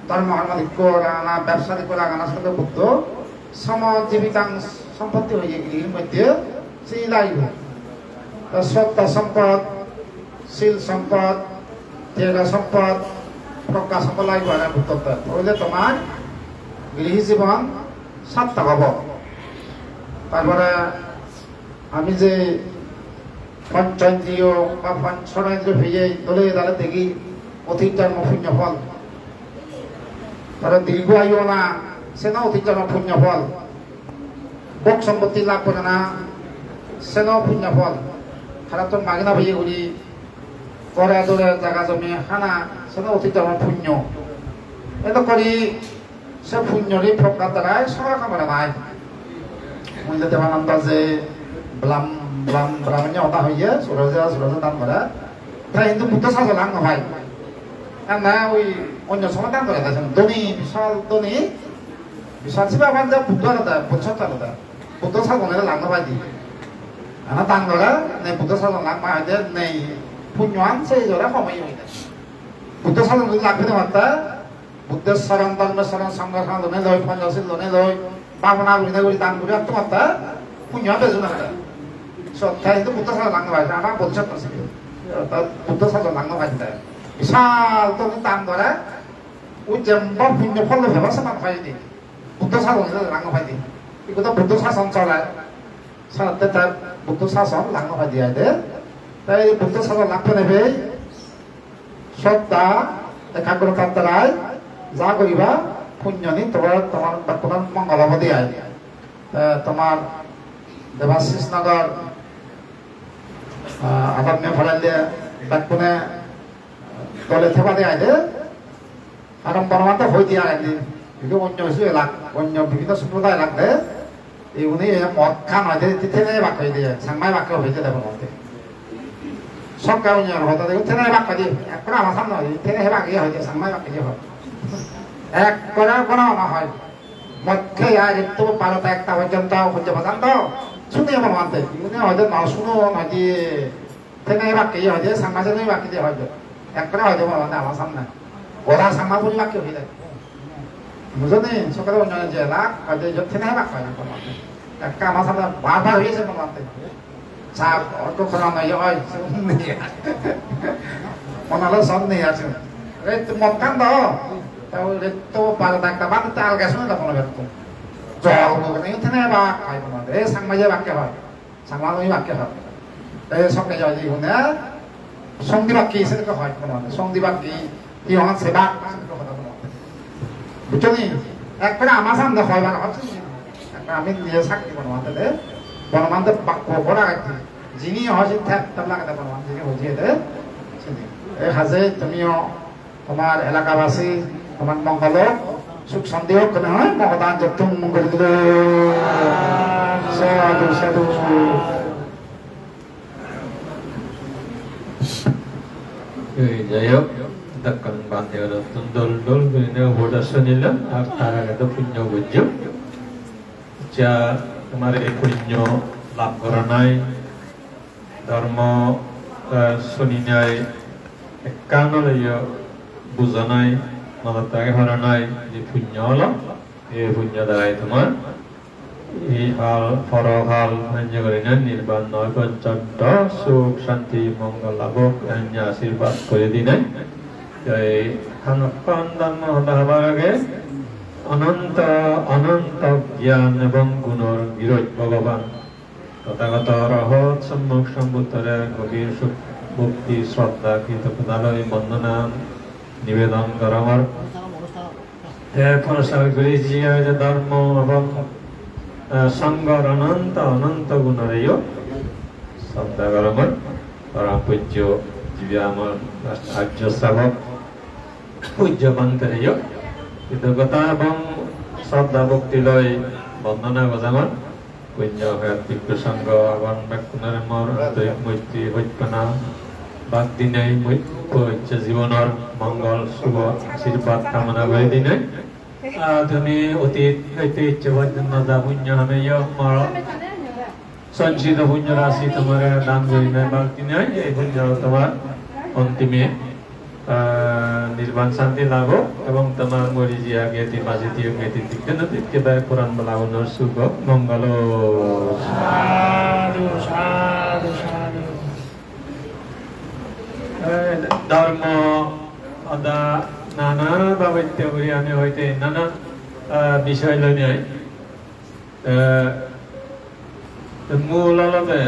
Dhormo hormo dikko ragana, bebsa dikko ragana, sante Buddho somo jibitang sompotti hoye grihi moddhe sini lagibo. Ta sroddha sompot, sil sompot, tyaga sompot, progga sompot lagibo aro Buddhotte. Toile tomar grihi jibon sarthok obo. Tarpore ami je poncho indriyo ba poncho indriyo peye dole dale degi, otit jonmo punyo phol. Tara dirgho ayu ona, seno otit jonmo punyo phol. Bhog sompotti labh gorana, seno punyo phol. Harattun magi no peye guri, ghore dore jaga jomi hana, seno otit jonmo punyo. Edokkori se punyori progga darai soba kamora nai. Mui je Devananda je blam, blam, blam, enya hoda hoye, suraja, suraja dan gore. Ta hintu Buddho sajon lak no pai. Enne oi onyo somoy dan gore, ta sen dhoni, bisal dhoni, bisal sibe abar je Buddho agede, Bodhisattva agede. Buddho sajon lak no pai di. Ana dan gore, nei Buddho sajon lak no pai de, nei punyoan se jore homoi hoide. Buddho sajon lak pide matte, Buddho sajon, dhormo sajon, songho sajon lone loi, ponchosil lone loi, bhabona gurine guri dan guri atto matte punyo bejun age. Sotte hintu Buddho sajon lak no pai, ama Bodhisattva sibe. Orthat Buddho sajon lak no pai de. Bisal to dan gore, ujjemba punyo phol peba saman pai de. Buddho sajon lak no pai de. Ikko to Buddho sajon chole. Sanatte tar Buddho sajon lak no pai de ai de. Tai Buddho sajon lak pene bei. Sroddha, ekagrotar darai ja guriba punyoni tomar, tomar bekkunar mongol obo de ai. Eh, tomar Debashish Nagar, ah, adamya pharalya bekkune dole theba de ai de. Aro Bormante hoi de ai de. Idu onyo hissu elak, onyo bibhinno somproday elak de. Iguni ei mod khan hoide, te thene bak hoide, Changmai bak hoide de Bormante. Sokka unyor hoda de, thene bak hoide, ekkore ama samne hoide, thene bak hoide, Changmai bak hoide. Ekkore kono ama hoi. Mot khei ai ritto baro ta ekta porjonto hojje bajan do. Suni mon mante. Ini hoide no suno hoide. Tene bakke hoide, Changma sene bakke hoide. Ekkore hoide mon mante ama samne. Gora Changma puri bakke hoide. Bujoni, sokore onyo jela, hoide jot tene bakke hoide mon mante. Ekka ama samne bar bar hoye se mon mante. Sa, orko khona noi oi. Mona lo son nei asu. Ret mot kan do. Tau ret to para dakta ban ta alga sun da kono berko. Jol mo ne tene ba kai kono. E Changma je bakke hoy. Changma noi bakke hoy. E sokne jai di hune. Songdi bakke se ko hoy kono. Songdi bakke. Hi hon se bak. Bujoni? Ekkore ama samne hoy bar hocche. Ami nije sakti Bonobhante de, Bonobhante bakko gora gacche. Jini hoy sin thep thep lagede Bonobhante jini hoye de. Sini. Ei haje tumiyo tomar elakabasi, tomar mongol hok, suk santi hok, hono hoy mogodan jottum mongol dilo. Sadhu, sadhu. Ei, jai hok, dakkan bhante orottun dol dol gurinei upodesh sunilong, ar tar age do punyo gojjo. Ja, tomar ei punyo lab goronai, dhormo, eh, suninai, ekkan oleyo bujonai, monot rage horonai, je punyo olo, ei punyo darai tomar ei hal, porohal, anya gurinei nirban noi porjonto suk, santi, mongol labok, anya ashirbad guri dinei. Ei hanakkon dhormo hoda hobar age, ononto, ononto gyan ebong gunor giroj Bhogoban, Tothagoto Arahat Sommok Sombuddhore gobir suk bhokti, sroddha, kritoggota loi bondona nibedon gorongor. Te prochar guri jiye je dhormo ebong, eh, songhor ononto ononto gunoreyo sroddha gorongor. Param pujjo jibe amar arjo sravok pujjo bhantereyo kritoggota ebong sroddha bhokti loi bondona gojangor. Punyo het bhikkhu sangho agon bekkunore mor antorik moitri hojpana bak dinei mui-, bojjo jibonor mongol subo ashirbad kamona guri dinei. Ah, tumi otit hoite icche porjonto ja punyo hameyo mor sonchito punyo rasi tomare dan gurinei bak dinei, ei punyo tomar ontime ah, nirban santi lab hok ebong tomar mori jiya geti baji tiyo geti dikke no dikke bai poran bala gunor suk hok mongol hok. Sadhu, sadhu, sadhu. Eh, dhormo hoda nana babotte guri ami hoite nana, ah, bishoy loi nei. Te, te mul olode,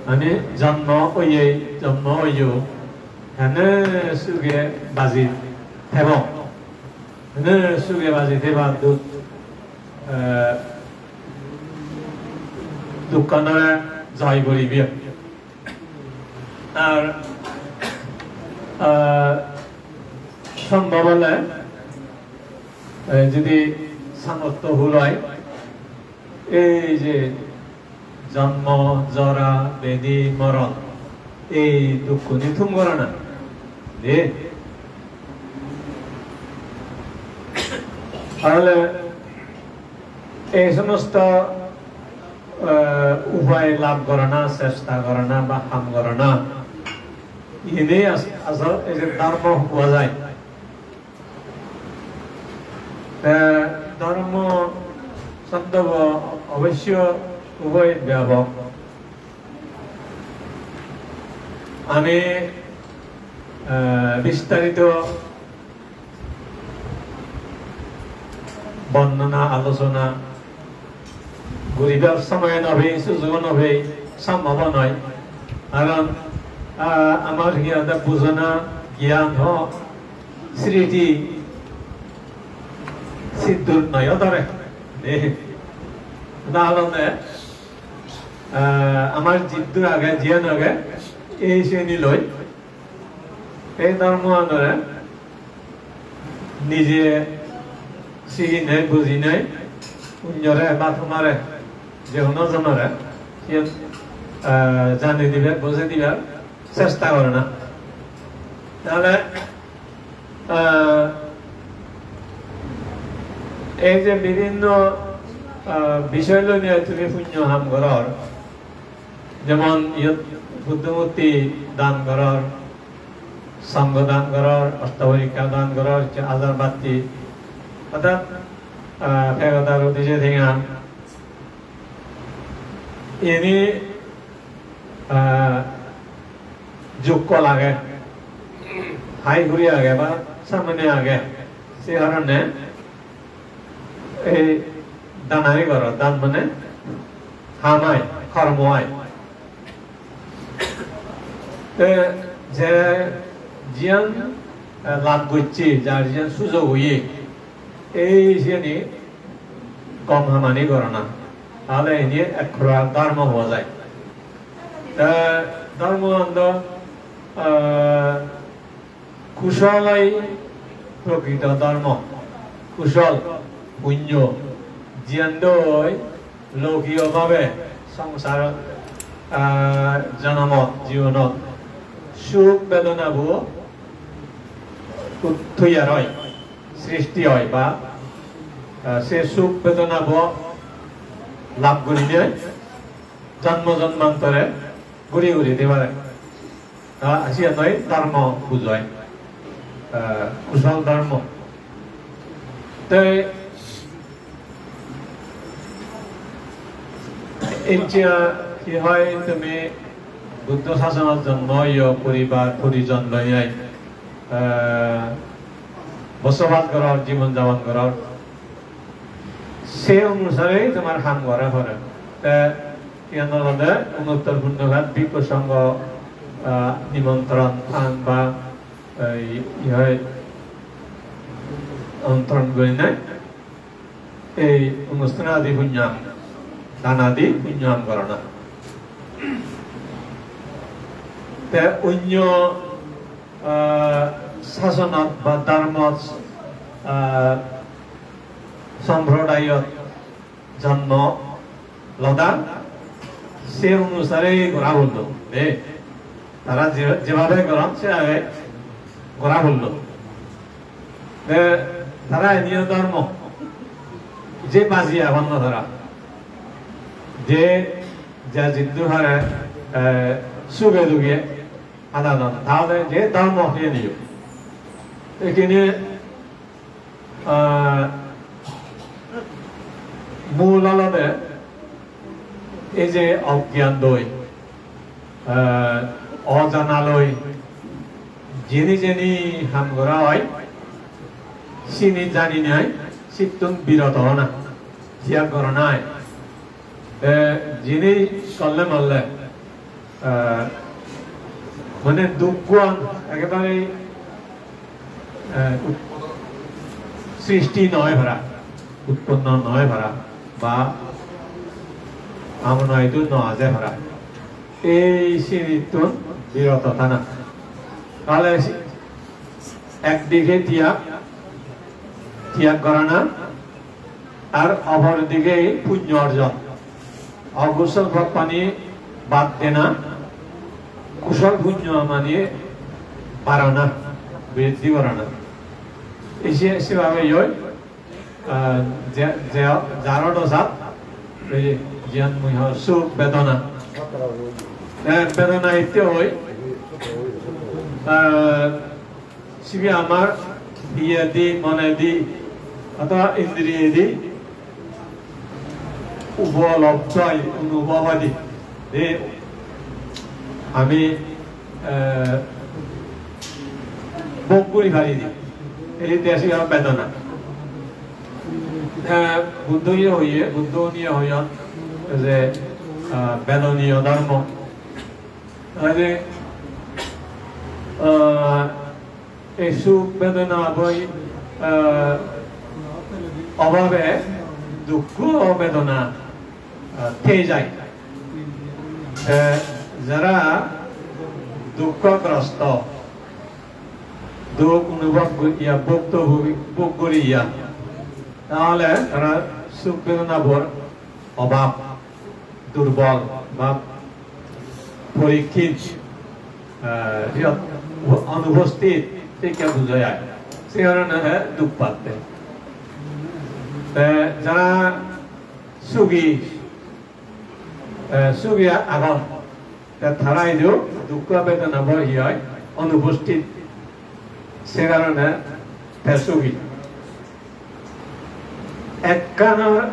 ani jonmo oyei, jonmo oyo, hene suge baji thebo, hene suge baji theba duk, eh, dukkanore joy guribe. Ar, ah, sombhob ole, eh, jodi samortho hul oi, ei je jonmo, jora, bedi, moron, ei dukkuni thum gorana. De. Tahole ei somosto, eh, upai lab gorana, chesta gorana ba ham gorana, iyeni as-, asol ei je dhormo hua jai. Te dhormo shobdo bo obossyo uboi byapok. Ami, eh, bistarito bondona, alochona guribar somoy no pei, sujogo no pei, sombhob noi. Karon, ah, amar hi hoide bujona, gyan ho, sriti siddur noi o dore. Ne? Dahone, ah, amar jiddur age, jiyan age, ei seni loi. Ei dhormoanore nije siginei, bujinei, unnore ba tomare, je hono jonore, siyen, eh, jani dibar, bujei dibar chesta gorana. Tahole, eh, Ei je bibhinno, ah, bisoy loinei tumi punyo ham goror, jemon iyot Buddho murti dan goror, sangho dan goror, osto porikkar dan goror, je ajar batti, orthat, ah, pegada rudi je tenga, ini, ah, jukkol age, hai huri age ba samane age, se karone ei danani goro, dan mane ham ai, kormo ai. Te je jiyan, eh, lab gocche, jar jiyan sujog oye, ei siyeni gom hamani gorana. Tahole ini ek prokar dharmo hua jai. Te dharmo an do, eh, kusol oi prokrito dharmo, kusol, punyo, jiyan doi lokiyo bhabe songsar, ah, jonomot, jibonot suk bedonabo ut-, toiyar oi, srishti oi ba, ah, se suk bedonabo lab gurinei jonmo jonmantore guri guri di pare. Ta siyan noi dharmo bujoi, eh, kusol dharmo. Te ecche hi hoi, tumi Buddho sasonot jonmo oiyo, poribar porijon loinei, eh, bosobas goror, jibon japon goror. Se onusare tomar ham gora pore. Te iyan olode Onuttor Punnokhet Bhikkhu Sangho, ah, nimontron an ba, ei, i hoi, ontron gurinei ei onusthan adi punyo ham, dan adi punyo ham gorana. Te onyo, ah, sasonot ba dharmot, ah, somprodayot jonmo loda, se onusare gora purlo. De, tara je, jebhabe goron, sebhabe gora purlo. De, tara eniyo dharmo. Je baji agon na tara. Je, ja jiddur pare, eh, suge duge hadadon. Tahole je dharmo heniyo. Ekene ah, mul olode ei je ogyan loi, ah, ojana loi, jeni jeni ham gora oi, sini jani nei, sittun biroto ona, tiyag gorana oi. Te jini solle molle, eh, mane dukkuan ekebare, eh, ut-, srishti noi para, utponno noi para, ba amon hoitu no aje para. Ei sinittun biroto thana. Tale si-, ekdige tiyag, tiyag gorana, ar opor dige punyo orjon. Okusol pap pani bad dena, kusol punyo mani barana, briddhi gorana. Ise, sebhabe yoi, ah, je, je, jaro dosat, ei jiyan mui ho suk bedona. Eh, bedona itte oi, ah, sibe amar iyedi, monedi, othoba indriyedi upolobdho oi, onubhob oi de. De ami, eh, bhog guri pari de. Ei de sibe bedona. Eh, Buddho ye hoye, Buddho ye hoyon je, ah, bedoniyo dharmo. Age, ah, ei suk bedona boi, ah, obhabe dukko bedona, ah, thei jai. Te jara dukkogrosto, duk onubhob guriya, bhog to bhog, bhog guriya, tahole tara suk bedona bor obhab, durbol ba porikhin, eh, iyot onubosthit, sekke bujai ai. Se karone he duk patte. Te jara sugi, eh, sugi agon, te tara idu dukko bedona bo hi oi, onuposthit. Se karone te sugi. Ekkanor,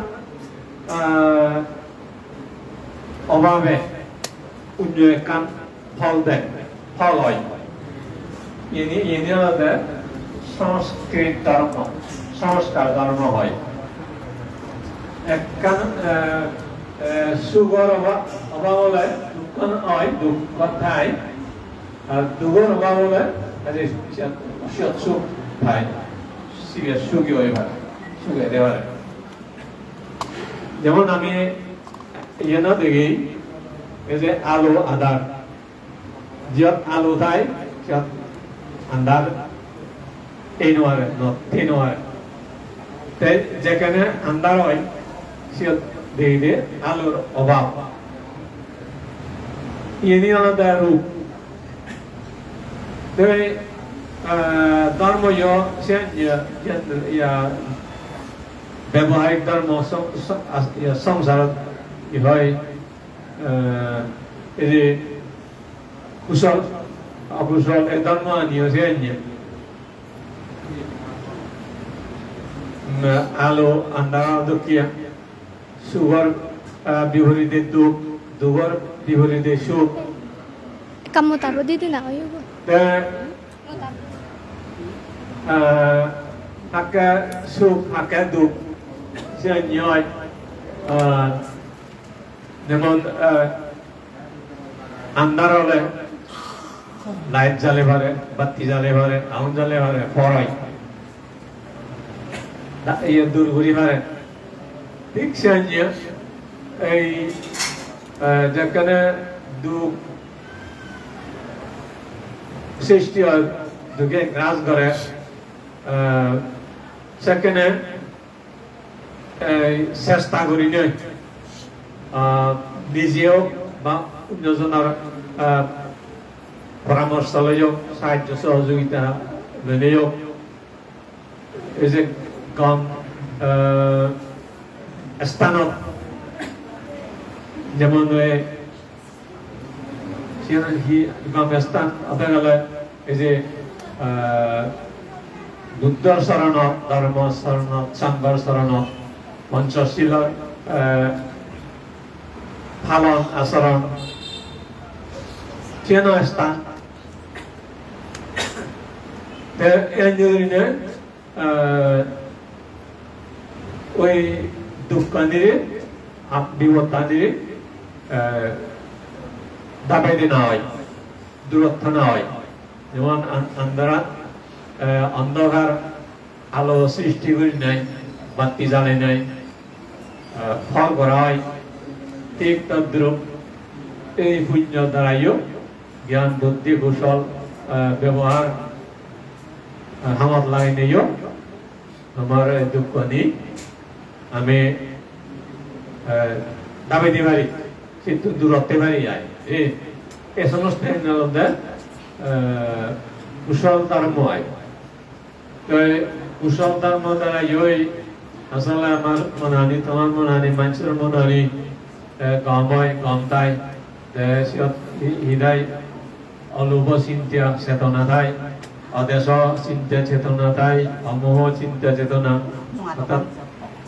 eh, obabe onyo ekkan phol de, phol oi. Iyeni, iyeni olode Sanskrit dhormo, sanskar dhormo oi. Ekkan, eh, eh, sugor oba-, obab ole dukkan oi, dukkan thai. Ar dugor obab ole, aje siyot, siyot suk thai. Sibe sugi oi pare, sugi ede pare. Jemon ami iyeno degi, ei je alo adar, jiyot alo thai, siyot andar thei no pare, no, thei no pare. Te jekkene andar oi, siyot degede alor obab. Iyeni olode rup. Te, eh, dhormo yo, siyan, ya, ya, ya, beboharik dhormo, song-, song-, as-, ya, songsarot hi hoi, eh, ei je kusol, okusol, ei dhormo ani yo siyan, ya. Mm, alo, andar, dukkiya. Sugor, ah, biporide duk, dugor biporide suk. Ekka motabo di dina oibo. Te, ah, hakke suk, hakke duk, siyan oi. Ah, jemon, ah, andar ole light jale pare, batti jale pare, agun jale pare, por oi. Da-, iye dur guri pare. Thik seniye ei, eh, jekkene duk sristi oi, duke gras gore, eh, sekkene ei chesta gurinei, eh, nijeyo ba onno jonor, eh, poramorso loiyo, sahajjo sohojogita loineyo, ei je gom, eh, sthanot, jemon oi, siyan hi gom sthan ote gele, ei je, eh, Buddhor soronot, Dhormor soronot, Sanghor soronot, Panchashilor, eh, palon asoron, siyano sthan. Te ei gurinei, eh, oi dukkanire, ap-, bipoddanire, eh, dabe dena oi, durot thana oi. Jemon an-, andarat, eh, ondhokar alo sristi gurinei, batti jalenei, eh, phol gora oi. Thik todrup ei punyo darayo gyan, buddhi, kusol, eh, bebohar, eh, hamot lageineyo amar ei dukkani ami, eh, dabe di pari, sittun durot thei pari ai. Ei, ei somosto olode, eh, kusol dhormo ai. Te kusol dhormo dara oi asole amar monani, tomar monani, manjor monani, eh, gom oi, gom thai. Te siyot hi-, hi thai, olobo chinta chetona thai, odeso chinta chetona thai, omoho chinta chetona, orthat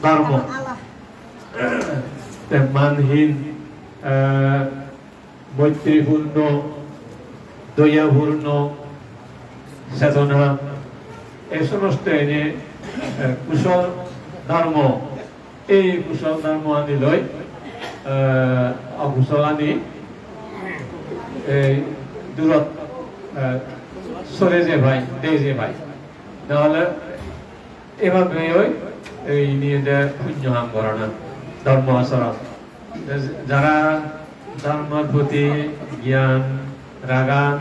dhormo. Te manhin, eh, moitripurno, doyapurno chetona, ei somosto ene, eh, kusol dhormo, ei kusol dhormo ani loi, eh, okusol ani, ei durot, eh, sore je pai, de je pai. Tahole Ebar beyoi, ei niyede punyo ham gorana, dhormo acharon. Jara dhormor proti gyan ragan,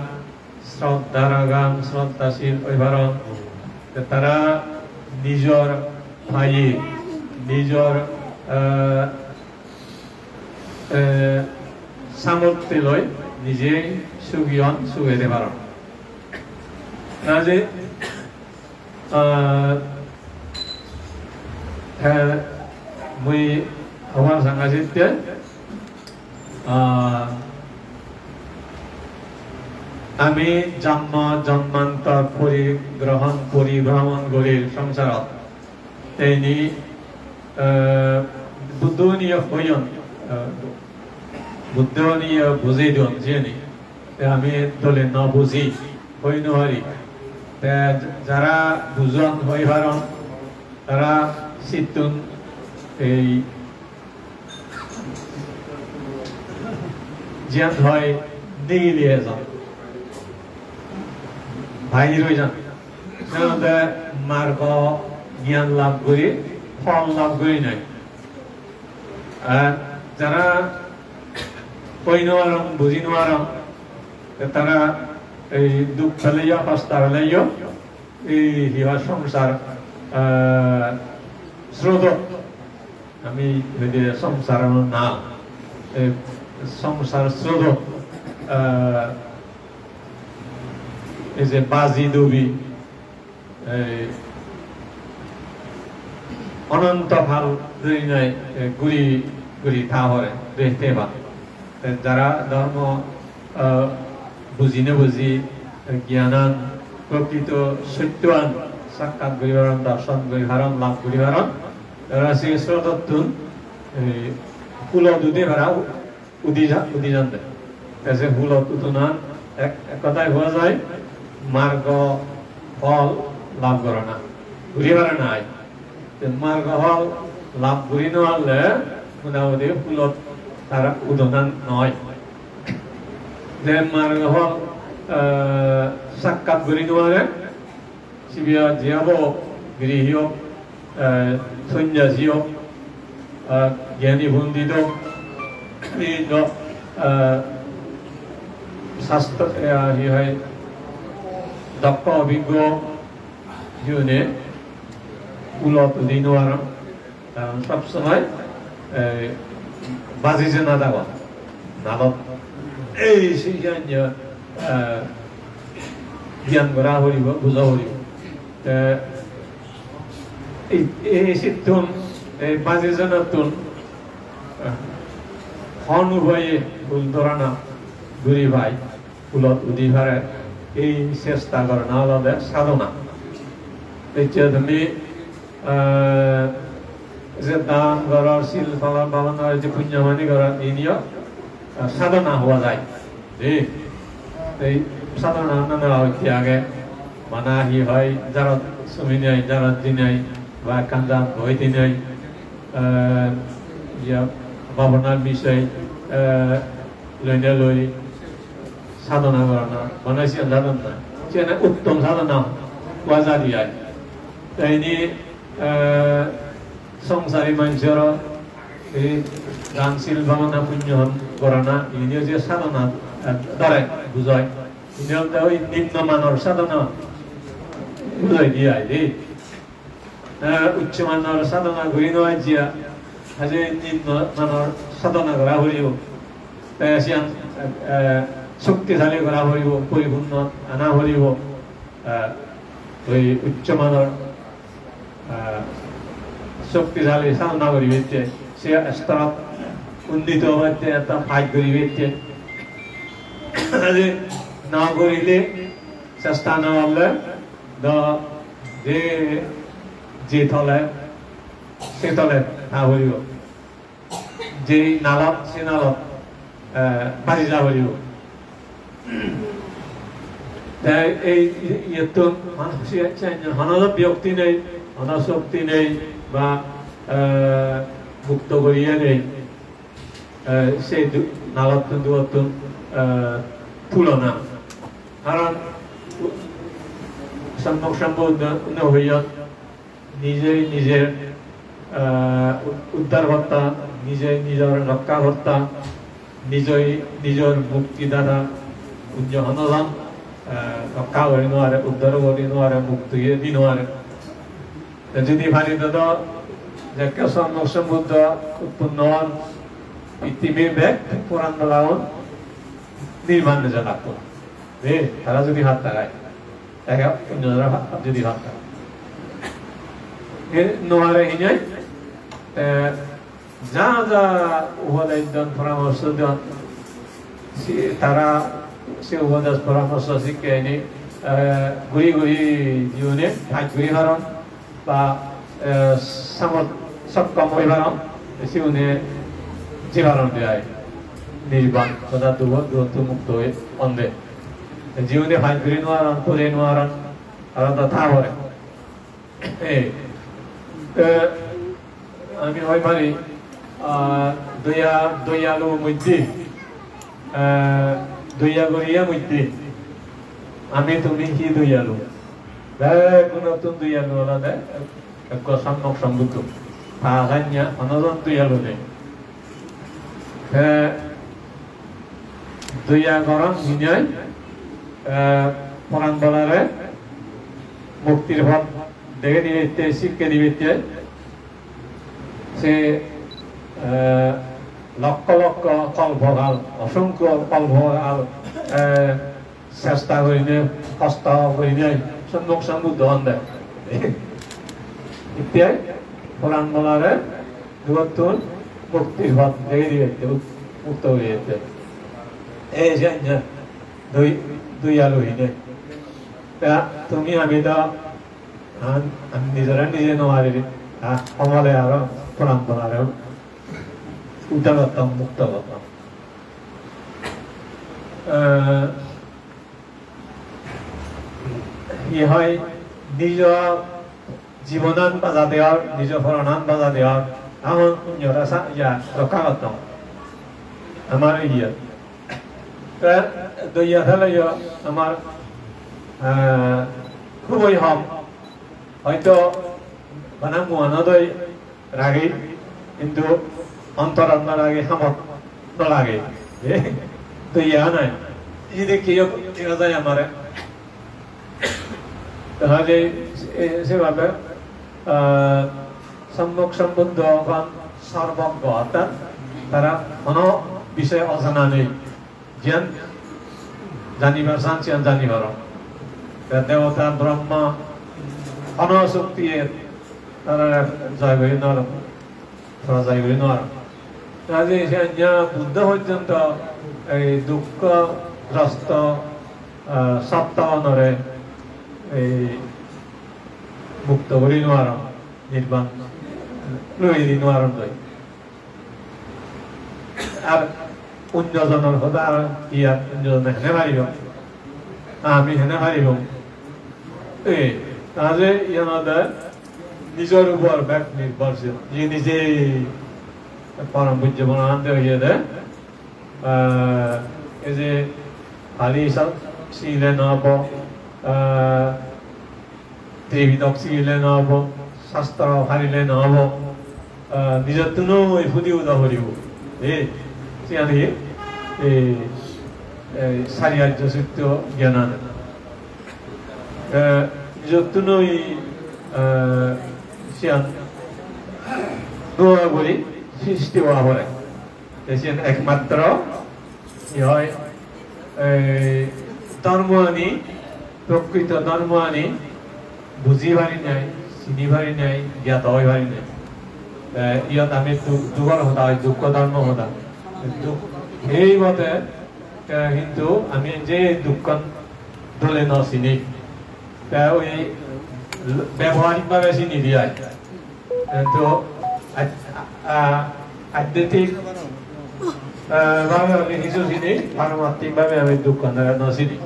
shraddha ragan, shraddhasil oi paron, te tara nijor paye, nijor, eh, eh, samorthe loi nije sugi on, sugede paron. Kaje Ah, Te mui hobar sanga sitte, ah, ami jonmo jonmantor porigrohon, poribhromon gorir songsarot. Te ini, eh, Buddho uniyo hoyon, eh, Buddho uniyo bujei don jiyeni. Te ami dole no buji, hoi no pari. Te jara bujon, hoi paron, tara sittun ei jiyan hoi nigili ejon, bahir oi jon. Senotte margo gyan lab guri, phol lab guri noi. Ar jara hoi no paron, buji no paron, te tara ei duk peleyo, hosto peleyo, ei hi hoi songsar, eh, srodot, ami hoide songsar nal, ei songsar srodot, eh, ei je baji dubi, ei ononto kal dhori noi, eh, guri guri tha pore, rehte ba. Te jara dhormo, eh, buji no buji, eh, gyanan, prokrito sottoan sakkat guri paron, dorson guri paron, lab guri paron, tara se srodottun, eh, hulot udi para udi ja-, udi jande. Te se hulot udunan ek, ek hodai hua jai, margo phol lab gorana, guri parana ai. Te margo phol lab guri no parle motamoti hulot tara udunan noi. Je margo phol, eh, sakkat guri no pare, sibe je obo, grihi ok, eh, sonyasi ok, eh, gyani pondit ok, ei do-, eh, sastro, eh, hi hoi, dokko obiggo ok, jiyune hulot udi no paron. Karon sob somoi, eh, baji jana dagon, nalot. Ei siyan je, eh, gyan gora poribo, buja poribo. Te ei, ei sittun, ei baji janattun, eh, hon upaye hul dhorana guri pai, hulot udi pare, ei chesta gorana olode sadhona. Ei je tumi, eh, je dan goror, sil palon, palon goror, je punyo mani goror, iniyo, eh, sadhona hua jai. Ji, ei sadhona nana hoite age, bana hi hoi, jarot sumi nei, jarot di nei, ba ekkan jat boi di nei, eh, iya, bhabona bisoy, eh, loinei loi sadhona gorana, bana siyan sadhona, siyan uttom sadhona hua jai de ai. Te ini, eh, songsari manjor ei dan sil bhabona punyo hon gorana, iniyo je sadhona, eh, dhore bujoi. Ini olode oi nimno manor sadhona bujoi de ai de. Eh, uccho manor sadhona guri no pajje, haje nimno manor sadhona gora poribo. Te siyan, eh, shoktisali gora poribo, poripunno ana poribo. Eh, oi uccho manor, eh, shoktisali sadhona guribatte, se storot unnito obatte, ekta paj guribatte. Haje no gurile, chesta no gorle, do je, je tole, se tole tha poribo. Je nalot, se nalot, eh, baji ja poribo. Te ei, ei, iyettun manus, se, se, hono byokti nei, hono shokti nei, ba, eh, mukto goriye nei. Eh, se du-, nalottun duottun, eh, tulona. Karon u-, Sommok Sombuddho no hoyon, nijei nijer, eh, u-, uddar hotta, nijei nijor rokka hotta, nijei nijor mukti dada, onyo hono jon, eh, rokka gori no pare, uddar gori no pare, mukti di no pare. Te jodi pari de do, jekke Sommok Sombuddho utponno on, pittimir bek poran balaun nirban jana lagbo. Ei, tara jodi hat lagai, ege onyo jara hat, jodi hat lagai. E no pare hinai, Te ja ja upodesh don, poramorso don, si-, tara se upodesh poramorso sikke ani, eh, guri guri jiune paj guri paron ba, eh, samot sokkom oi paron, siune jei paron de ai. Nirban, oda dugo, dugottun mukto oi onde. Jiune paj guri nw paron, pure nw paron, aro do ta pore. Ei, te ami hoi pari, ah, doya, doyalu moddhe, ah, doya goriye moddhe, ami tumi hi doyalu? Begunottun doyalu olode ekko Sommok Sombuddho. Ta sanya hono jon doyalu nei. Te doya goron hinei, eh, poran bolare muktir pot degei dibatte, sikke dibatte, se, eh, lokkho lokkho kolpokal, osonkho kolpokal, eh, chesta gurinei, hosto gurinei, Sommok Sombuddho onde. Itte poran bolare dugottun muktir pot degei dibatte, mukto guri dibatte. Ei je anja, doi, doyalu hinei. Ta tumi ami do, an, an nijore nije nw pari, ta homole aro poran bolare uddhar gotton, mukto gotton. Eh, hi hoi, nijo jibonan bajade or, nijo poranan bajade or, amar punyore sa-, iya, rokka gotton. Amar iye. Te doya theleyo amar, eh, huboi hom. Hoito bana muanot oi ragi, hintu ontorot no ragi, hamot no lage. Doya nai. Ijede keyo dega jai amare. Tahole, e, sebabe, ah, Sommok Sombuddho hon sorboggo, orthat tara hono bishoy ojana nei. Jiyan janibar san, siyan jani paron. Te debota Brahma hono shoktiye tarare joy guri nw paron, porajay guri nw paron. Kaje se anya Buddho porjonto ei dukkho grosto, ah, sottogunore ei mukto guri nw paron, nirban loi di nw paron doi. Ar onyo jonor hoda ar iyot onyo jone hene paribo? Ami hene paribong? Ei, tahole iyan olode nijor upor bek nirbhorshil. Nije nije porom pujjo Bonobhante hoyede, ah, ei je Pali sa-, sigile nw obo, ah, Tripitok sigile nw obo, sastro parile nw obo, ah, nijottunoi pudi udo poribo. E, siyan hi? E, e, sari arjo sotto gyanan. E, nijottunoi, e, siyan dua guri sristi owa pore. Te siyen ekmatro, hi hoi, ei, dhormoani, prokrito dhormoani buji parinei, sini parinei, gyato oi parinei. Te iyot ami du-, dugor hoda hoi, dukkho dhormo hoda. Duk-, ei mote, te hintu ami je dukkan dole no sini. Te oi l-, beboharik bhabe sini di ai. Hintu ad-, a-, adhyattmik, a, bhabe ami hissu sini, paramarthik bhabe ami dukkan no sini.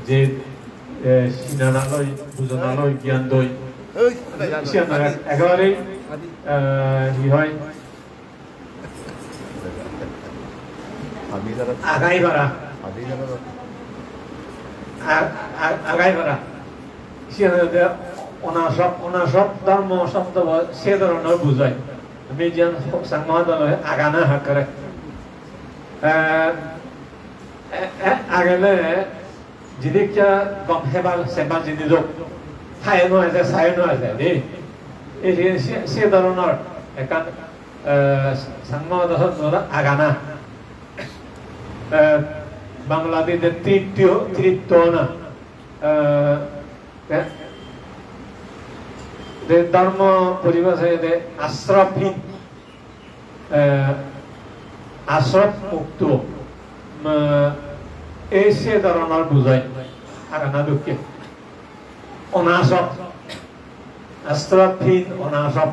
Je, e, sinana loi, bujana loi, gyan loi. Siyan age-, ekebarei, e, hi hoi? Agai para. A-, a-, agai para. Siyan olode onasob, onasob dhormo shobdo bo se dhoronor bujai. Ami jiyan Changma hodon loi agana hakkore. Eh, eh, eh, agele jinikka gom hebar sebar jinis ok, haye no eje, saye no eje, de. Ei je se, se dhoronor ekkan, eh, Changma hodon loi agana. Eh, Bangladi de trityo, trityo na. Eh, eh, Te dhormo poribhasha ede asrabhin, eh, asrab mukto, eh, ei se dhoronor bujai, agana dokke. Onasrab, asrabhin onasrab.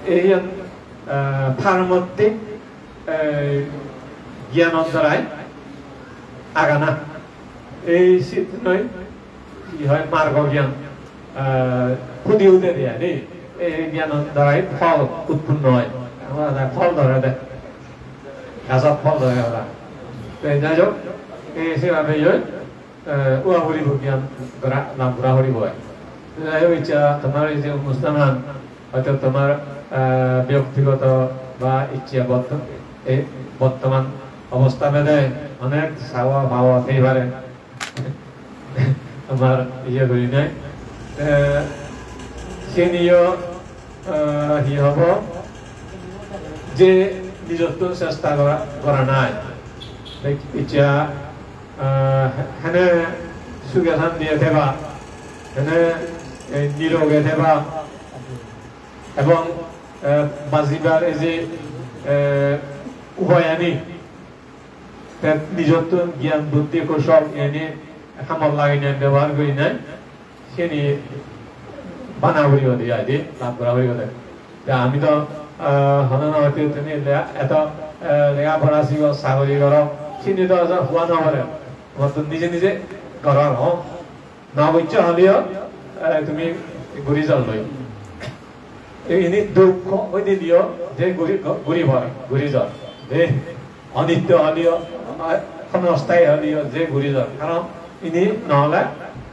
Ei, eh, paramottik, eh, gyanor darai agana. Ei sittun oi hi hoi, margo gyan, eh, pudi ude de ai de. Ei gyanor darai phol utponno oi. Amar phol dhore de. Gajot phol dhore ora. Te jai hok, ei sebhabe oi, eh, ua puribo, gyan gora, lab gora puribo oi. Te jai hok, icche tomar ei je onusthanan, hoito tomar, eh, byaktigoto ba icche botto-, ei bottoman obostha bede onek sawa pawa thei pare. Amar iye guri nei. Eh, seniyo, eh, hi hobo? Je nijottun chesta gora, gora nai. Thik icche, eh, hene suge santiye theba, hene, eh, niroge theba, ebong, eh, bajibar ei je, eh, upai ani, te nijottun gyan buddhi kousol eni hamot laginei bebohar gurinei seni bana puribo de ai de, lab gora puribo de. Te ami do, eh, hono no hoite tumi le-, eto, eh, lega pora sigo, sagori goro, seni do ejo hua no pore. Amattun nije nije goror, ho. No goccho holeyo, eh, tumi guri jor loi. Ei ini duk oide diyo je guri, guri por, guri jor. De, onitto holeyo, eh, khonosthayi holeyo je guri jor. Karon ini no ole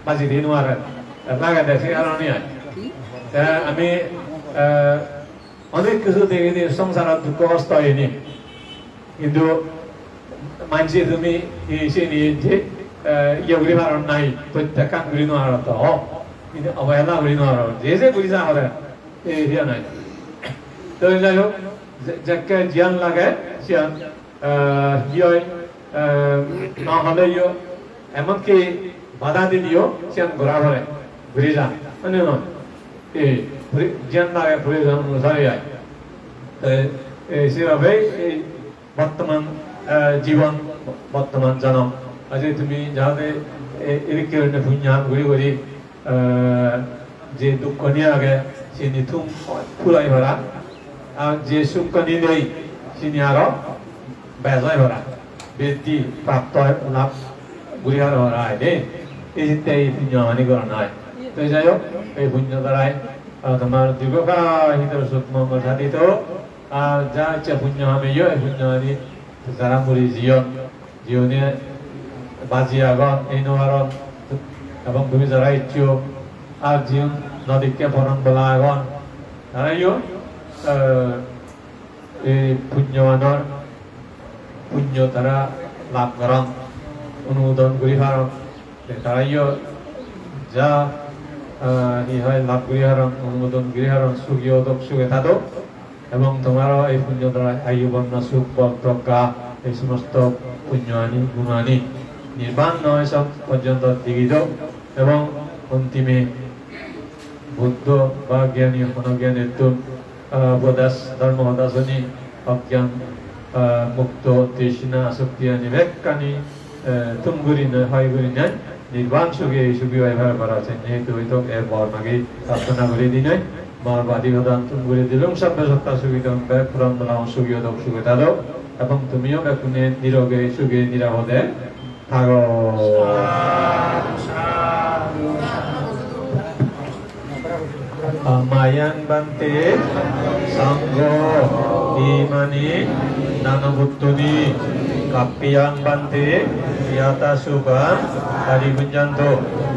baji di no pare. Lage de se karone ai. Te ami, eh, onek kichu degei de songsarot dukko hosto oye ni. Hintu manje tumi hi seni je, eh, iye guri paron nai, prottekkan guri no paron to, ho. Hintu obohela guri no paron. Je je guri ja pore, ei hiya nai. To jai hok, je-, jekke jiyan lage, siyan, eh, hi oi, eh, no holeyo, emonki bada dileyo, siyan gora pore, guri ja. Mane noi? Ei, puri-, jiyan lage proyojon onusare ai. Te, ei, sebhabe ei bottoman, eh, jibon, bottoman jonom. Aje tumi jahate, eh, edokke gurinei punyo ham guri guri, eh, je dukkani age, seni thum phurai para. Ar je sukkani nei, seni aro bej oi para. Briddhi prapto oi, lab guri para ai de. Ei sitte ei punyo hani gorana ai. To jai hok, ei punyo darai, ah, tomar dirghokal hitor suk mongol sadhito. Ar ja icche punyo hameyo, ei punyo ani jara muri jiyon, jiyune baji agon, ei no paron, ebong tumi jara iccho, ar jiyun no dikke poron bola agon, tarayo, eh, ei punyo anor, punyo tara lab goron, onumodon guri paron. Te tarayo ja, ah, hi hoi, lab guri paron, onumodon guri paron, sugi odok, suge tadok. Ebong tomaro ei punyo darai ayu, borno, suk, bol, progga, ei somosto punyo ani, guno ani nirban noi sok porjonto digi dok. Ebong ontime Buddho ba gyani, hono gyanittun, ah, bodas, dhormo hodasoni, ogyan, ah, mukto, trishna, asokti ani bekkani, eh, thum gurinei, hoi gurinei, nirban sugi, sugi oi pare para, senne hetu hoito e bor magi prarthona guri dinei, mor badi hodan thum guri dilung, sabbe sotta sugi don, bek puran bala sugi odok, sugi tadok, ebong tumiyo bekkune niroge, suge, nirapode thago. Mayaṃ bhante saṅgho imāni dānavuttūni kappiyaṃ bhante yatha sukhā paribhuñjantu.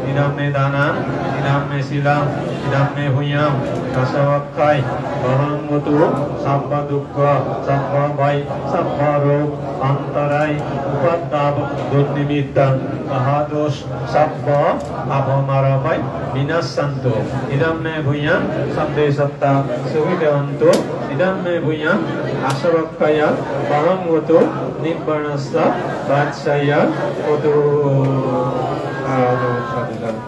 Idam me dānaṃ, idam me sīlaṃ, idam me puññaṃ. Āsavakkhayāvahaṃ hotu sabba dukkha, sabba bhaya, sabba roga, antarāya, upaddava, dunnimittaṃ, pahadosa, sabba pāpā mārā bhayā vinassantu. Idam me puññaṃ, sabbe sattā sukhitā hontu. Idam me puññaṃ, āsavakkhayāvahaṃ hotu, nibbānassa paccayo hotu. Sādhu, sādhu, sādhu.